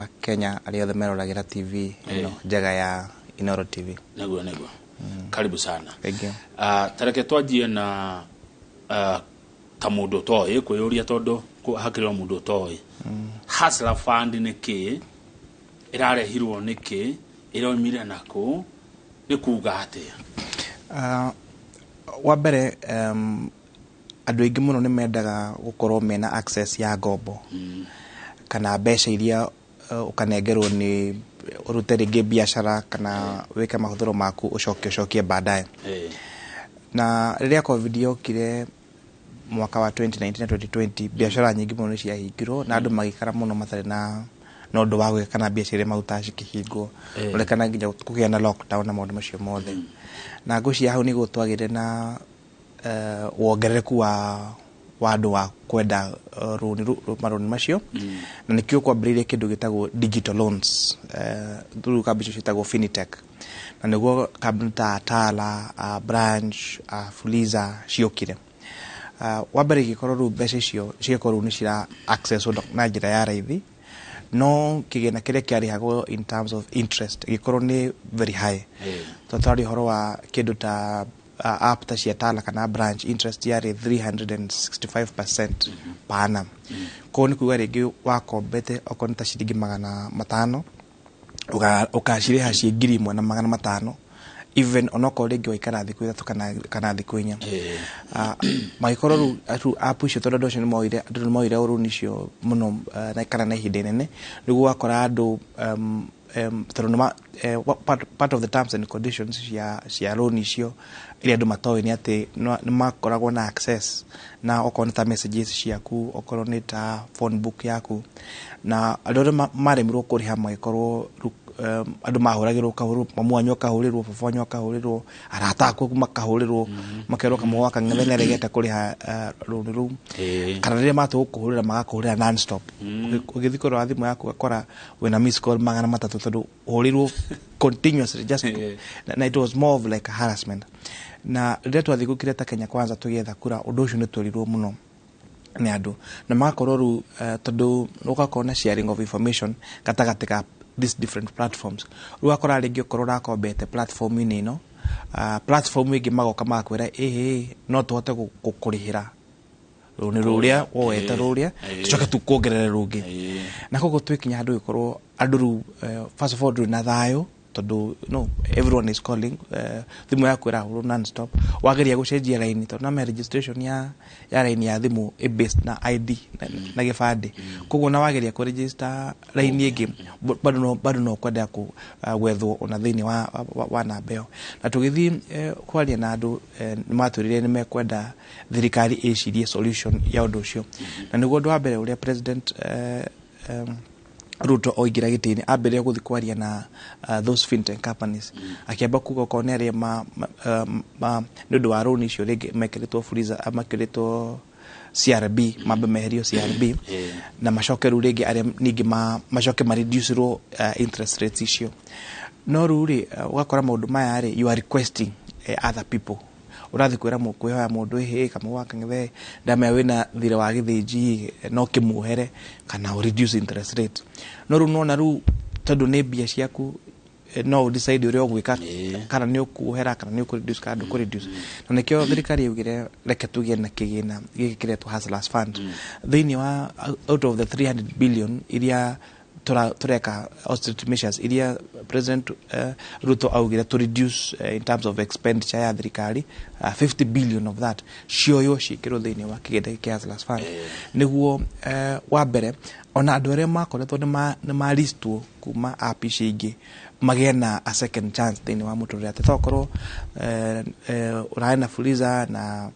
Akenya arĩa othe meroragĩra TV ĩno njega ya Inoro TV. Nĩguo, karibu sana. Thank you. Tareke twanjie na ta mũndũ ũtoĩ kwĩyũria, tondũ hakĩrĩ o mũndũ ũtoĩ Hustler Fund nĩ kĩ, ĩrarehirwo nĩ kĩ, ĩroimire nakũ, nĩ kuga atĩa? Wa mbere, andũ aingĩ mũno nĩ mendaga gũkorwo mena access ya ngombo kana mbeca iria ũkanengerwo nĩ ũrute rĩngĩ biacara kana wĩke mahũthĩro maku, ũcoke ũcokie baadaye. Na rĩrĩa COVID yokire mwaka wa 2019 na 2020, biacara nyingĩ mũno nĩ ciahingirwo na andũ magĩikara mũno matarĩ na ũndũ wa gwĩka kana biacara iria marutaga cikĩhingwo. Ũrekana nginya kũgĩa na lockdown na maũndũ macio mothe. Na ngwĩciria hau nĩguo twagĩire na wongerereku wa andũ wa kwenda rũni marũni macio, na nĩkĩo kwambĩrĩirie kĩndũ gĩtagwo digital loans through kambuni icio ciĩtagwo fintech, na nĩguo kambuni ta Tala, Branch, Fuliza ciokire. Wa mbere igĩkorwo rĩu mbeca icio cigĩkorwo rĩu nĩ cira access na njĩra ya raithi, no kĩgĩna kĩrĩa kĩarĩhagwo in terms of interest gĩkorwo nĩ very high. Tondũ twaria ũhoro wa kĩndũ ta app ta cia Tala kana Branch, interest yarĩ 365% per annum. Koguo nĩ kuga rĩngĩ wakombete okorwo nĩ ta ciringi 500, ũkacirĩha ciĩ 1,500, even onokorwo rĩngĩ waikara thikũ 3 kana thikũ 4. Magĩkorwo rĩu app icio, tondũ andũ acio nĩmoire, andũ nĩmoire rũni icio mũno, na kana na ihinda inene, rĩu wakora andũ tondũ nĩma part of the terms and conditions cia loan icio iria andũ matoĩ nĩ atĩ nĩ makoragwo na access na okorwo nĩ ta messages ciaku, okorwo nĩ ta phone book yaku. Na andũ arĩa maremirwo kũrĩha magĩkorwo rĩu, andũ mahũragĩrwo, kahũrwo mamu wanyu akahũrĩrwo, baba wanyu akahũrĩrwo, arata aku makahũrĩrwo, makerwo kamwe wa kang'ethe nĩ aregete kũrĩha rũni rũu. Kana rĩrĩa matua gũkũhũrĩra, magakũhũrĩra non stop. Ũgĩthiĩ kũrora thimũ yaku, ũgakora wĩna miss call 300 tondũ ũhũrĩirwo continuously just na it was more of like a harassment. Na rĩrĩa twathigũkire ta Kenya Kwanza tũgĩetha kura, ũndũ ũcio nĩ twerirwo mũno nĩ andũ na magakorwo rĩu, tondũ ũgakorwo na sharing of information gatagatĩ ka these different platforms. Rĩu ũgakora rĩngĩ ũkorwo ũrakombete platform-inĩ ĩno, platform ĩngĩ magoka magakwĩra, ĩhĩ, no tũhote gũkũrĩhĩra rũni rũrĩa woete rũrĩa, tũcoke tũkuongerere rũngĩ. Na koguo twĩkinya handũ gĩkorwo andũ rĩu, first of all, ndũrĩ na thayũ tondũ no everyone is calling, thimũ yaku ĩrahũrwo non stop. Wageria gũcenjia raini, tondũ name registration ya raini ya thimũ ĩ based na ID na gĩbandĩ, koguo na wageria kũ register raini ĩngĩ, bado no kwenda gwethwo ona thĩinĩ wa namba ĩyo. Na tũgĩthiĩ kwaria na andũ, nĩ matwĩrire nĩ mekwenda thirikari ĩcirie solution ya ũndũ ũcio. Na nĩguo ũndũ wa mbere ũrĩa President Ruto oingĩra gĩtĩ-inĩ ambĩrĩria gũthiĩ kwaria na those fintech companies, akĩamba kuga okorwo nĩ arĩa ma nĩ ũndũ wa rũni icio rĩngĩ mekĩrĩtwo Fuliza, mekĩrĩtwo CRB, mambe meherio CRB, na macoke rĩu rĩngĩ arĩa ningĩ macoke mareducirwo interest rates icio. No rĩu rĩ, ũgakora maũndũ maya rĩ, you are requesting other people, ũrathiĩ kwĩra kwĩhoya mũndũ, ĩhĩ, kamwe wa kang'ethe, ndamenya wĩna thirĩ wa gĩthĩnji, no kĩmuohere kana ũ reduce interest rate. No rĩu nona rĩu tondũ nĩ mbia ciaku, no ũ decide ũrĩa ũgwĩka, kana nĩ ũkuohera kana nĩ ũkũ reduce kana ndũkũ reduce. Na nĩkĩo thirikari yaugire reke tũgĩe na kĩgĩna gĩkĩ kĩretwo Hustlers Fund thĩinĩ wa out of the 300 billion iria tureka austerity measures iria President Ruto augire to reduce in terms of expenditure ya thirikari, 50 billion of that cioywo ciĩkĩrwo thĩinĩ wa kĩgĩna gĩkĩ kĩa Hustlers Fund, nĩguo wa mbere ona andũ arĩa makoretwo nĩ maristwo kuma app ici ingĩ magĩe na a second chance thĩinĩ wa mũtũrĩre, atĩ tokorwo ũrarĩ na Fuliza na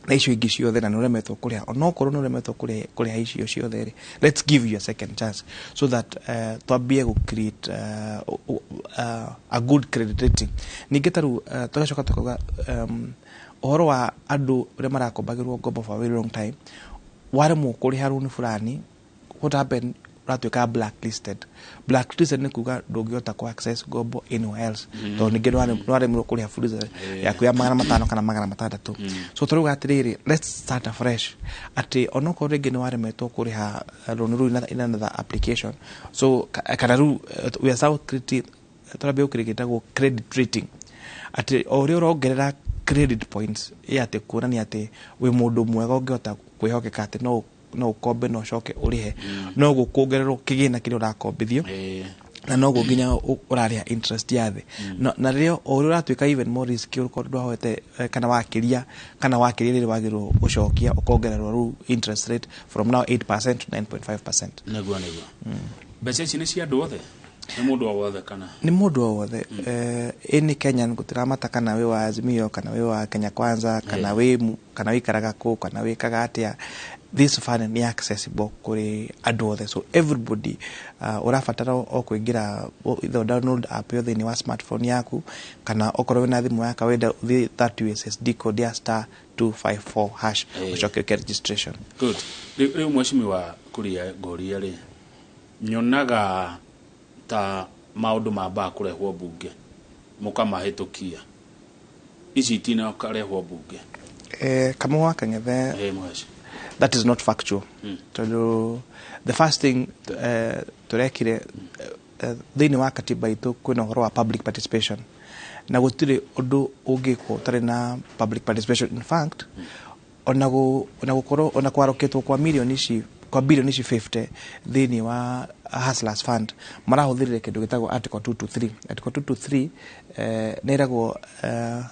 icio ingĩ ciothe na nĩ ũremetwo kũrĩha, onokorwo nĩ ũremetwo kũrĩha icio ciothe rĩ, let's give you a second chance so that twambie gũ create a good credit rating. Ningĩ ta rĩu tũgacoka tũkauga ũhoro wa andũ ũrĩa marakombagĩrwo ngombo for a very long time, waremwo kũrĩha rũni fulani, what happen? Ũratuĩka blacklisted. Blacklisted nĩ kuga ndũngĩhota ku access ngombo anywhere else, tondũ ningĩ nĩwaremirwo kũrĩha Fuliza yaku ya 500 kana 600. So tũrauga atĩrĩrĩ, let's start afresh, atĩ onokorwo rĩngĩ nĩwaremetwo kũrĩha loan rĩu in another application, so kana rĩu we are now creating, tũrambia gũkĩrĩ gĩtagwo credit rating, atĩ o ũrĩa ũrongerera credit points ĩ atĩ kuonania atĩ wĩ mũndũ mwega ũngĩhota kwĩhokeka atĩ no ũkombe na ũcoke ũrĩhe, no gũkuongererwo kĩgĩna kĩrĩa ũrakombithio na noguo nginya ũrarĩha interest ya thĩ. Na rĩrĩa o ũrĩa ũratuĩka even more risky, ũkorwo ndwahoete kana wakĩria rĩrĩa wagĩrĩirwo gũcokia, ũkongererwo rĩu interest rate from now 8% to 9.5%. Nĩguo mbeca ici nĩ cia andũ othe, nĩ mũndũ o wothe kana? Nĩ mũndũ o wothe, any Kenyan, gũtiramata kana wĩ wa Azimio kana wĩ wa Kenya Kwanza kana kana wĩikaraga kũ kana wĩkaga atĩa. This fund nĩ accessible kũrĩ andũ othe, so everybody ũrabatara o kũingĩra either download app ĩyo thĩinĩ wa smartphone yaku, kana okorwo wĩna thimũ ya kawaida ũthiĩ that USSD code ya *254#, ũcoke ũke registration. Good. Rĩu mheshimiwa Kuria, ngũria rĩ, nyonaga ta maũndũ mambaga kũrehwo mbunge mũkamahĩtũkia, ici itinakarehwo mbunge? Kamau wa Kang'ethe, Mheshi. That is not factual, tondũ the first thing tũrekire, thĩinĩ wa katiba itũ kwĩna ũhoro wa public participation, na gũtirĩ ũndũ ũngĩkwo ũtarĩ na public participation. In fact, ona gũkorwo ona kwarũkĩtwo kwa mirioni ici, kwa bilioni ici 50 thĩinĩ wa Hustlers Fund, marahũthĩrire kĩndũ gĩtagwo Article 223. Article 223 nĩ ĩragwo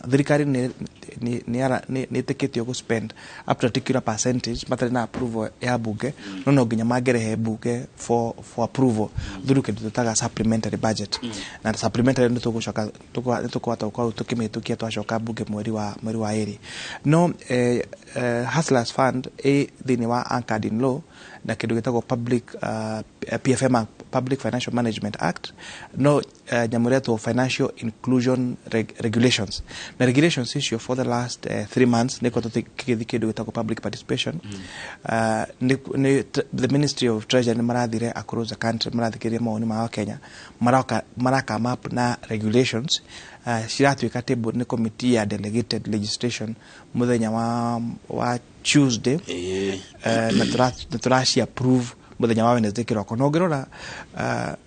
thirikari nĩ ĩtĩkĩtio gũ spend up to a particular percentage matarĩ na approval ya bunge, no nginya mangĩrehe bunge for approval through kĩndũ tũtaga supplementary budget. Na supplementary nĩ tũgũcoka nĩ tũkũhota gũkorwo tũkĩmĩhĩtũkia twacoka bunge mweri wa ĩrĩ. No Hustlers Fund ĩ thĩinĩ wa anchored in law na kĩndũ gĩtagwo public PFM Act, Public Financial Management Act, no nyamũ ĩretwo Financial Inclusion Regulations. Na regulations icio for the last 3 months nĩ koretwo kĩgĩthiĩ kĩndũ gĩtagwo public participation. The Ministry of Treasury nĩ marathire across the country marathikĩrĩria mawoni ma Wakenya, maroka maraka up na regulations ciratuĩka table nĩ committee ya delegated legislation mũthenya wa Tuesday, na tũraci approve mũthenya wa Wednesday kĩroko. Na ũngĩrora,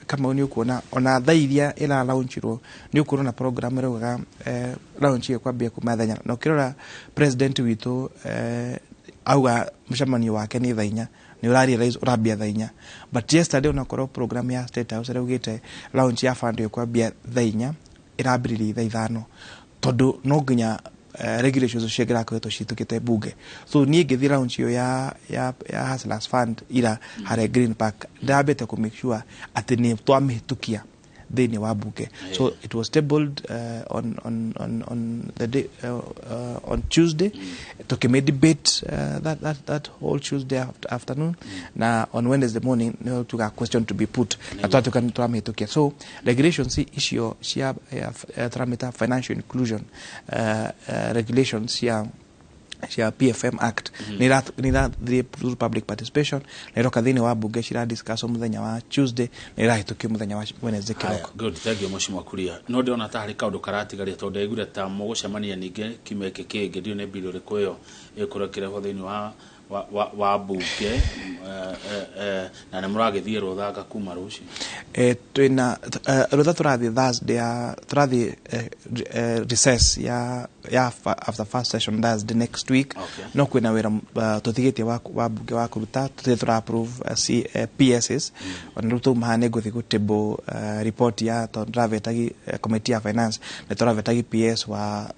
Kamau, nĩ ũkuona ona thaa iria ĩra launchirwo, nĩ ũkuona na program ĩraugaga launch ĩyo kwambia kuma thaa 4. Na ũkĩrora president witũ auga mũcemanio wake nĩ thaa 4, nĩ ũra realize ũrambia thaa 4. But yesterday onakorwo program ya State House ĩraugĩte launch ya fund ĩyo kwambia thaa 4, ĩrambĩrĩria thaa 5, tondũ no nginya regulations cio irakoretwo cihĩtũkĩte bunge. So niĩ ngĩthiĩ launch ĩyo ya Hustlers Fund ira harĩa Green Park, ndĩrambĩte kũ make sure atĩ nĩ twamĩhĩtũkia thĩinĩ wa bunge. So it was tabled on the day on Tuesday, tukime debate that whole Tuesday afternoon, na on Wednesday morning nĩho tuga question to be put na twatuĩka nĩ twamĩhĩtũkia. So regulations icio cia tũramĩta financial inclusion regulations cia PFM Act nĩ irathire through public participation na iroka thĩinĩ wa bunge, cira discuss mũthenya wa Tuesday na irahĩtũkio mũthenya wa Wednesday Haya, kĩroko. Good, thank you, mheshimiwa Kuria. No ndĩrona ta harĩ kaũndũ karatigaria, tondũ ndaiguire ta mũgũcemania ningĩ kiumia gĩkĩ kĩngĩ. Ndiũĩ nĩ bill ĩrĩkũ ĩyo ĩgũkorwo ĩkĩrehwo thĩinĩ wa bunge, na nĩ mũragĩthiĩ rũthanga kuma rũciũ? Twĩna rũtha, tũrathiĩ Thursday ya tũrathiĩ recess ya after first session Thursday next week. No kwĩna wĩra tũtigĩtie wa bunge wa kũruta, tũtirĩ tũra approve PSs. Ona rĩu twauma haha nĩ ngũthiĩ gũ table report ya tondũ ndĩravetagi committee ya finance, nĩ tũravetagi PS wa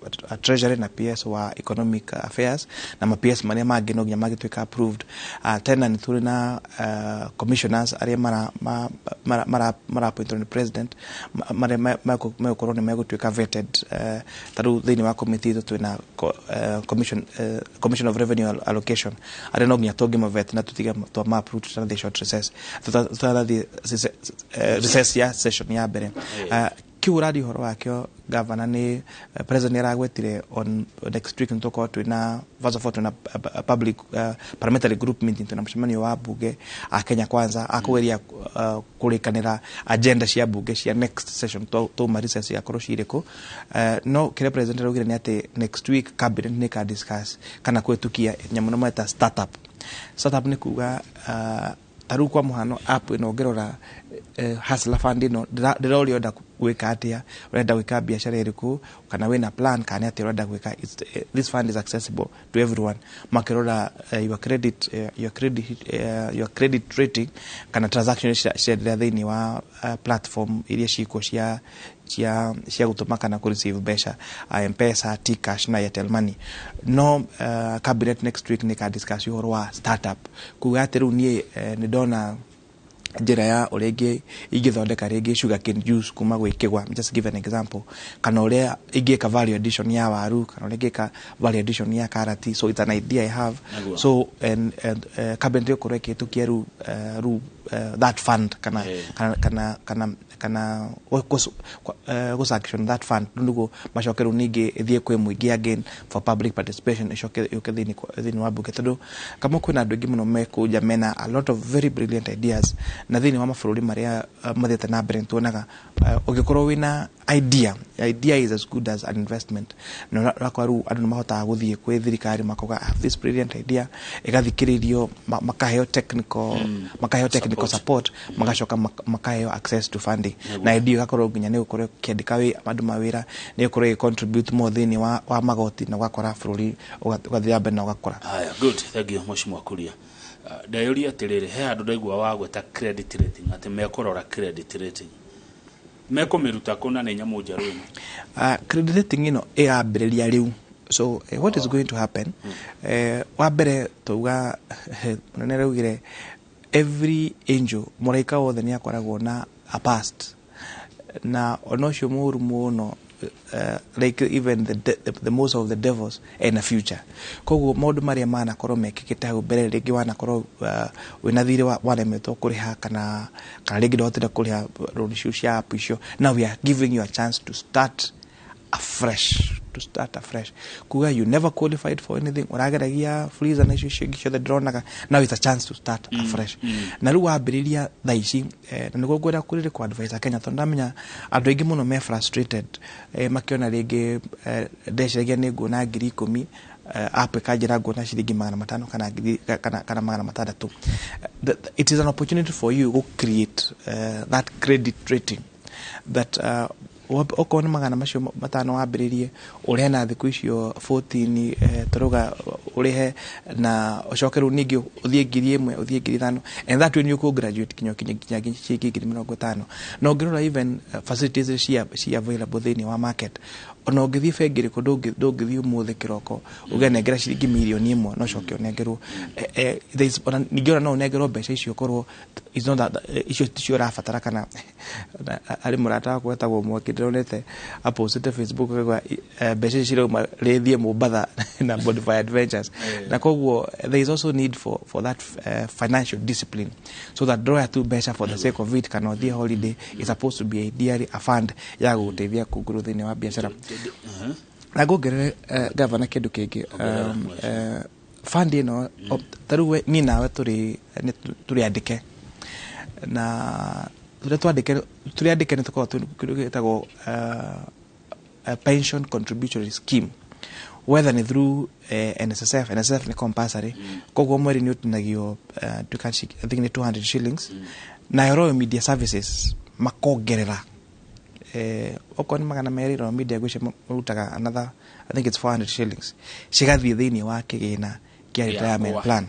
Treasury na PS wa Economic Affairs na ma PS marĩa mangĩ no nginya magĩtuĩka approved. Tena nĩ tũrĩ na commissioners arĩa mara appointwo nĩ president, marĩa megũkorwo nĩ megũtuĩka vetted. Ta rĩu thĩinĩ wa committee itũ twĩna commission of revenue allocation, arĩa no nginya tũngĩmavet na tũtige twama approve tũtanathiĩ short recess, tũtanathiĩ recess ya session ya mbere. Kĩu ũraria ũhoro wakĩo. Governor nĩ president nĩ aragwetire on next week nĩtũkorwo twĩna, first of all, twĩna public parliamentary group meeting, twĩna mũcemanio wa bunge a Kenya Kwanza akũgeria kũrĩkanĩra agenda cia bunge cia next session twauma recess igakorwo cirĩkũ. No kĩrĩa president araugire nĩ atĩ next week cabinet nĩ ka discuss kana kũhĩtũkia nyamũ ĩno meta startup. Startup nĩ kuga ta rĩu kwa mũhano app ĩno ũngĩrora Hustler Fund ĩno ndĩroria ũrenda gwĩka atĩa, ũrenda gwĩka biacara ĩrĩkũ, kana wĩna plan kana nĩ atĩa ũrenda gwĩka. This fund is accessible to everyone. Makĩrora your credit rating kana transaction ciendelea thĩinĩ wa platform iria cikuo cia gũtũma kana kũ receive mbeca, M-Pesa, T-Kash na Airtel Money. No cabinet next week nĩ ka discuss ũhoro wa startup, kuga atĩ rĩu niĩ nĩ ndona njĩra ya ũrĩa ingĩthondeka rĩngĩ sugarcane juice kuma gwĩ kĩgwa, just give an example, kana ũrĩa ingĩka value addition ya waru, kana ũrĩa ingĩka value addition ya karati. So it's an idea I have. Nĩguo. So and cabinet ĩgũkorwo ĩkĩhĩtũkia rĩu that fund kana kana gũ sanction that fund rĩu nĩguo macoke rĩu ningĩ ĩthiĩ kwĩ mũingĩ again for public participation, ĩcoke yũke thĩinĩ wa bunge, tondũ kama kwĩna andũ aingĩ mũno mekũnja mena a lot of very brilliant ideas. Na thĩinĩ wa mabũrũri marĩa mathiĩte na mbere nĩtuonaga ũngĩkorwo wĩna idea, idea is as good as an investment, na ũrakora rĩu andũ nĩmahotaga gũthiĩ kwĩ thirikari makoga, "I have this brilliant idea," ĩgathikĩrĩrio, makaheo technical support, support, magacoka makaheo access to funding, na idea ĩgakorwo nginya nĩ gũkorwo ĩkĩandĩka andũ mawĩra, nĩ gũkorwo ĩgĩ contribute more thĩinĩ wa magoti, na ũgakora bũrũri ũgathiĩ na mbere na ũgakũra. Haya, good, thank you, Mheshimiwa Kuria. Ndeyũria atĩrĩrĩ, he handũ ndaigua wagweta credit rating, atĩ mekũrora credit rating, mekũmĩruta kũ na nĩ nyamũ njerũ ĩno? Credit rating ĩno ĩrambĩrĩria rĩu. So what is going to happen, wa mbere tauga mũnene araugire every angel, mũraika wothe nĩ akoragwo na a past, na ona ũcio mũũru mũno, like even the most of the devils ena future. Koguo maũndũ marĩa manakorwo mekĩkĩte hau mbere, rĩngĩ wanakorwo wĩna thirĩ waremetwo kũrĩha, kana rĩngĩ ndũhotire kũrĩha loan icio cia app icio, now we are giving you a chance to start afresh, to start afresh, kuga you never qualified for anything, ũrageragia freezer na icio icio ingĩ ciothe ndĩronaga, now it's a chance to start afresh. Na rĩu wambĩrĩria thaa ici, na nĩguo ngwenda kũrĩrĩ kũ advise Kenya, tondũ ndamenya andũ aingĩ mũno me frustrated, makĩona rĩngĩ ndeciragia nĩ nguona 10,000, app ĩkanjĩra nguona ciringi 500 kana ngiri kana 600. It is an opportunity for you go create that credit rating that okorwo nĩ 500 wambĩrĩrie ũrĩhe na thikũ icio 14, tũrauga ũrĩhe na ũcoke rĩu ningĩ ũthiĩ 1,000, ũthiĩ 5,000, and that way nĩ ũkũ graduate kinya ũkinye nginya ciringi 50,000. Na ũngĩrora even facilities cia available thĩinĩ wa market, ona ũngĩthiĩ bengi ĩrĩkũ, ndũngĩthiĩ ũmũthĩ kĩroko uge nengera ciringi 1,000,000 no ũcoke ũnengerwo. Ona ningĩ ona no ũnengerwo mbeca icio korwo it's not that icio ticio ũrabatara. Kana harĩ mũrata wakwa wetagwo Mwaki, ndĩronete apostĩte Facebook akauga mbeca ici cirauma rĩthiĩ Mombatha na Modify Adventures. Na koguo there is also need for that financial discipline, so that ndũroya tu mbeca for the sake of it kana ũthiĩ holiday. It's supposed to be ideally a fund ya gũgũteithia kũngũrũ thĩinĩ wa biacara. Na nguongerere, gavana, kĩndũ kĩngĩ. Ongerera, mheshimiwa. Fund ĩno ta rĩu niĩ nawe tũrĩ nĩ tũrĩ andĩke, na tũrĩa twandĩke tũrĩ andĩke nĩ tũkoragwo twĩ kĩndũ gĩtagwo pension contributory scheme, whether nĩ through NSSF. NSSF nĩ compulsory, koguo mweri nĩ ũtinagio I think nĩ 200 shillings, nayo Royal Media Services makongerera okorwo nĩ 200. Royal Media gwĩcio marutaga another, I think it's 400 shillings, cigathiĩ thĩinĩ wa kĩgĩna kĩa retirement Gĩakwa. plan.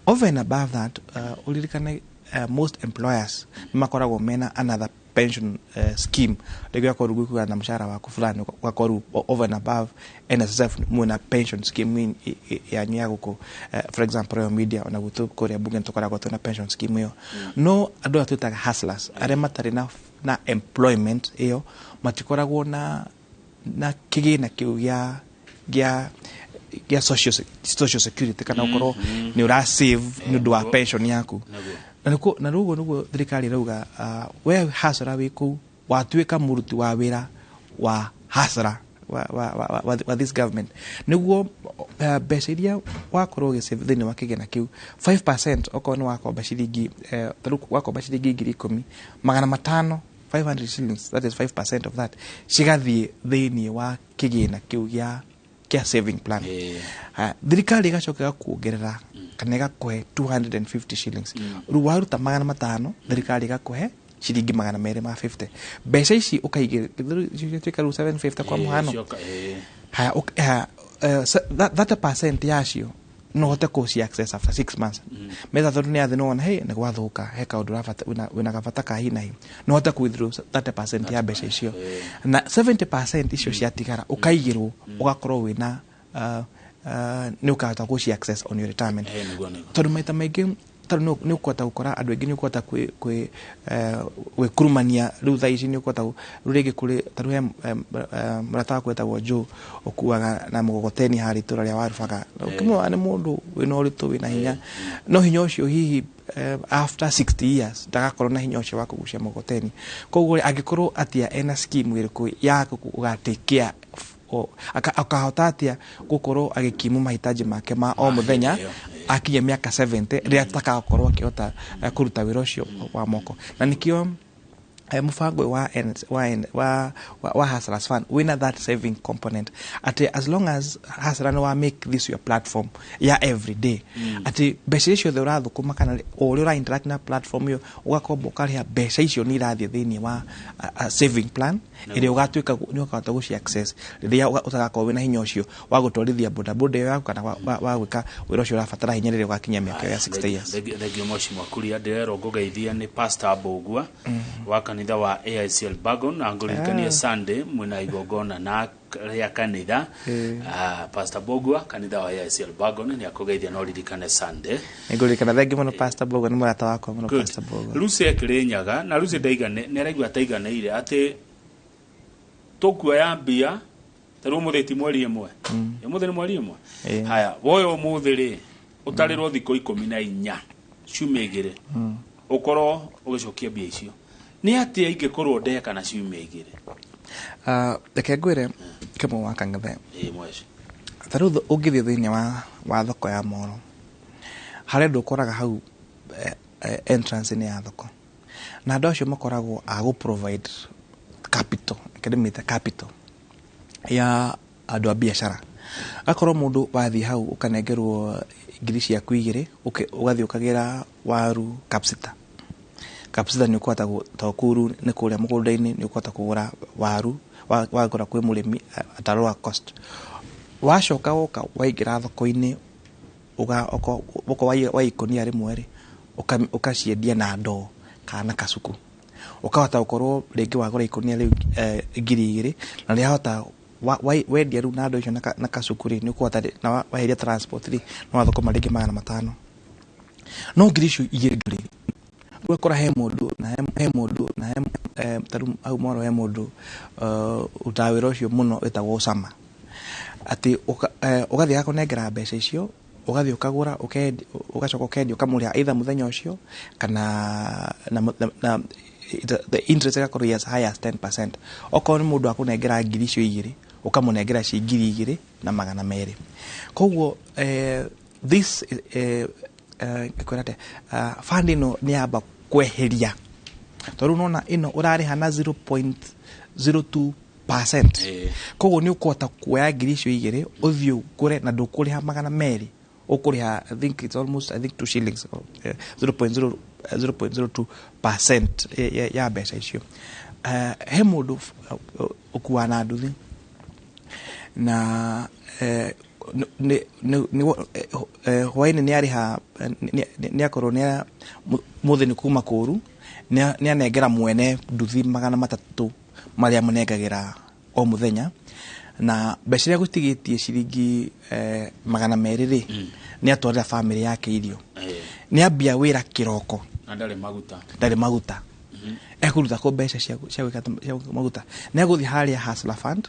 Over and above that, ũririkane most employers nĩ makoragwo mena another pension scheme. Rĩngĩ ũgakorwo rĩu gwĩkũgana na mũcara waku fulani, ũgakorwo rĩu over and above NSSF mwĩna pension scheme yanyu ya gũkũ, for example Royal Media, ona gwitũ kũrĩa bunge nĩ tũkoragwo twĩna pension scheme ĩyo. No andũ aya twĩtaga hustlers, arĩa matarĩ na employment ĩyo, matikoragwo na kĩgĩna kĩu gĩa social security, kana ũkorwo nĩ ũra save nĩ ũndũ wa pension yaku. Nĩguo. Na na rĩu ũguo nĩguo thirikari ĩrauga, we hustler wĩ kũu watuĩka mũruti wa wĩra wa Hustler wa this government, nĩguo mbeca iria wakorwo ũgĩsave thĩinĩ wa kĩgĩna kĩu, 5%, okorwo nĩ wakomba ciringi, tarĩu wakomba ciringi 10,000, 500, 500 shillings, that is 5% of that, cigathiĩ thĩinĩ wa kĩgĩna kĩu gĩa saving plan. Thirikari ĩgacoka ĩgakuongerera kana ĩgakũhe 250 shillings. Rĩu waruta 500, thirikari ĩgakũhe ciringi 250. Mbeca ici ũkaigĩrĩra cituĩka rĩu 750 kwa mũhano. Haya, haya, 30% yacio no hote kũci access after 6 months metha, tondũ nĩ athĩ nĩwona hey, nĩ gwathũka, he kaũndũ ũrabata, wĩna gabata ka hi na hi, no hote kũ withdraw 30% ya mbeca icio, na 70% icio ciatigara ũkaigĩrwo, ũgakorwo wĩna nĩ ũkahota gũci access on your retirement. Nĩguo. Tondũ maita maingĩ, tondũ nĩ ũkũhota gũkora andũ aingĩ nĩ ũkũhota gwĩkurumania rĩu thaa ici nĩ ũkũhota rĩu rĩngĩ kũrĩ ta rĩu he mũrata wakwa wĩtagwo Joe, ũkuaga na mũgogoteni harĩa itũra rĩa Warubaga. Ũkĩmwona nĩ mũndũ wĩna ũritũ, wĩna hinya, no hinya ũcio hihi after 60 years ndagakorwo na hinya ũcio wa kũgucia mũgogoteni. Koguo rĩ, angĩkorwo atia ena scheme ĩrĩkũ ya gũga take care akahota atia gũkorwo agĩkimu mahitaji make ma o mũthenya hĩndĩ ĩyo, akinya mĩaka 70, rĩrĩa atakagokorwo akĩhota kũruta wĩra ũcio wa moko. Na nĩkĩo mũbango ũyũ wa, N, wa, N, wa, wa, wa Hustlers Fund wĩna that saving component, atĩ as long as Hustler nĩ wa make this your platform ya every day, atĩ mbeca icio ciothe ũrathũkũma kana o ũrĩa ũra interact na platform ĩyo, ũgakomba, ũkarĩha, mbeca icio nĩ irathiĩ thĩinĩ wa saving plan ĩrĩa ũgatuĩka nĩ ũkahota gũci access rĩrĩa ũtagakorwo wĩna hinya ũcio wa gũtwarithia bodaboda ĩyo yaku kana wa gwĩka wĩra ũcio ũrabatara hinya rĩrĩa ũgakinya mĩaka ĩyo ya 60 years. Thengio mheshimiwa Kuria. Ndĩrerwo ngũgeithia nĩ Pastor Mbũgua wa kanitha wa AIC Elburgon, na ngũririkanie Sunday mwĩna igongona na rĩa kanitha. Pastor Mbũgua, kanitha wa AIC Elburgon, nĩ akũgeithia, no ririkane Sunday. Nĩngũririkana. Thengi mũno, Pastor Bogo nĩ mũrata wakwa mũno. Good. Pastor Bogo. Lucy Ekĩrĩnyaga na Lucy ndaigane nĩ araigua ataiganĩire atĩ tũkuoya mbia ta rĩu ũmũthĩ ti 1. Ũmũthĩ nĩ 1. Ĩĩ. Haya, woya ũmũthĩ rĩ, ũtarĩrwo thikũ 14, ciumia 2, ũkorwo ũgĩcokia mbia icio. Nĩ atĩa ingĩkorwo ndeka na ciumia 2? Reke ngwĩre kĩmwe wa Kang'ethe. Ĩĩ mweci. Ta rĩu ũngĩthiĩ thĩinĩ wa thoko ya moro, harĩ andũ ũkoraga hau entrance-inĩ ya thoko, na andũ acio makoragwo a gũ provide capital, reke ndĩmĩte capital ya andũ a biacara. Akorwo mũndũ wathiĩ hau ũkanengerwo ngiri ciaku 2, ũgathiĩ ũkagĩra waru capsita capsita, nĩ ũkũhota tondũ kũu nĩ kũrĩa mũgũnda-inĩ, nĩ ũkũhota kũgũra waru, wagũra kwĩ mũrĩmi at a lower cost. Wacoka woka waingĩra thoko-inĩ, okorwo wa ikũnia rĩmwe rĩ, ũkaciendia na ndoo kana na kacuku, ũkahota gũkorwo rĩngĩ wagũra ikũnia rĩu 2,000, na rĩahota wendia rĩu na ndoo icio na kacuku rĩ, nĩ ũkũhota na waheria transport rĩ, no wathũkũma rĩngĩ 500, no ngiri icio igĩrĩ ndũrĩ. Ũgakora he mũndũ na he mũndũ na he ta rĩu hau moro he mũndũ ũrutaga wĩra ũcio mũno wĩtagwo Osama, atĩ ũgathiĩ agakũnengera mbeca icio, ũgathiĩ ũkagũra, ũgacoka ũkendia, ũkamũrĩha either mũthenya ũcio kana na the interest ĩgakorwo as high as 10%. Okorwo nĩ mũndũ akũnengera ngiri icio igĩrĩ, ũkamũnengera ci 2,200. Koguo this ngĩkwĩra atĩa, fund ĩno nĩ yamba kweheria, tondũ rĩu nona ĩno ũrarĩha na 0.02%. Koguo nĩ ũkũhota kuoya ngiri icio igĩrĩ, ũthiĩ ũgũre na ndũkũrĩha 200, ũkũrĩha, I think it's almost, I think 2 shillings, 0.0 0.02% ya mbeca icio. He mũndũ ũkuaga na nduthi na hwaĩ-inĩ nĩ arĩha, nĩ akorwo nĩ mũthĩ nĩ kuma kũru, nĩ anengera mwene nduthi 300 marĩa amũnengagĩra o mũthenya, na mbeca iria gũtigĩtie ciringi 200 rĩ, nĩ atwarĩra bamĩrĩ yake irio. Nĩ ambia wĩra kĩroko. Na ndarĩ maguta. Ndarĩ maguta. Ekũruta kũ mbeca cia gwĩka maguta? Nĩ egũthiĩ harĩa Hustler Fund,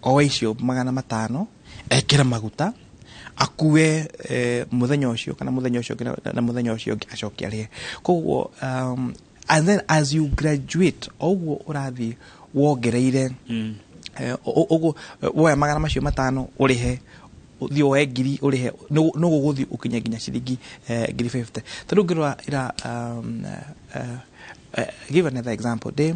oe icio 500, ekĩre maguta, akue mũthenya ũcio kana mũthenya ũcio ũngĩ na mũthenya ũcio ũngĩ acoke arĩhe. Koguo and then as you graduate, o ũguo ũrathiĩ wongereire Ũguo woya 500 ũrĩhe, ũthiĩ woe 1,000 ũrĩhe, no gũgũthiĩ ũkinye nginya ciringi 50,000. Tarĩu ngĩrora ira, give another example, ndĩ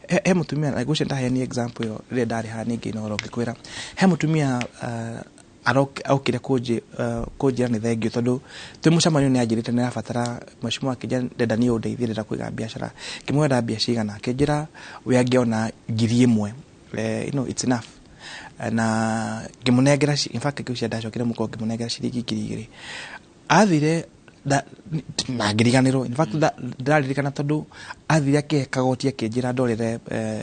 he mũtumia na ngwĩciria ndaheani example ĩyo rĩrĩa ndarĩ haha ningĩ Inooro ngĩkwĩra he mũtumia okire kũnjĩra nĩ thengiũ tondũ twĩ mũcemanio nĩ anjĩrĩte nĩ arabatara mheshimiwa, akĩnjĩra ndenda niĩ ũndeithie, ndĩrenda kũiga biacara. Ngĩmwĩra enda mbia cigana, akĩnjĩra we angĩona 1,000, it's enough. Na ngĩmũnengera, in fact ngĩciria ndacokire mũko ngĩmũnengera ciringi 2,000. Athire na ngĩriganĩrwo, in fact ndĩraririkana tondũ athire akĩhe kagoti akĩnjĩra ndorere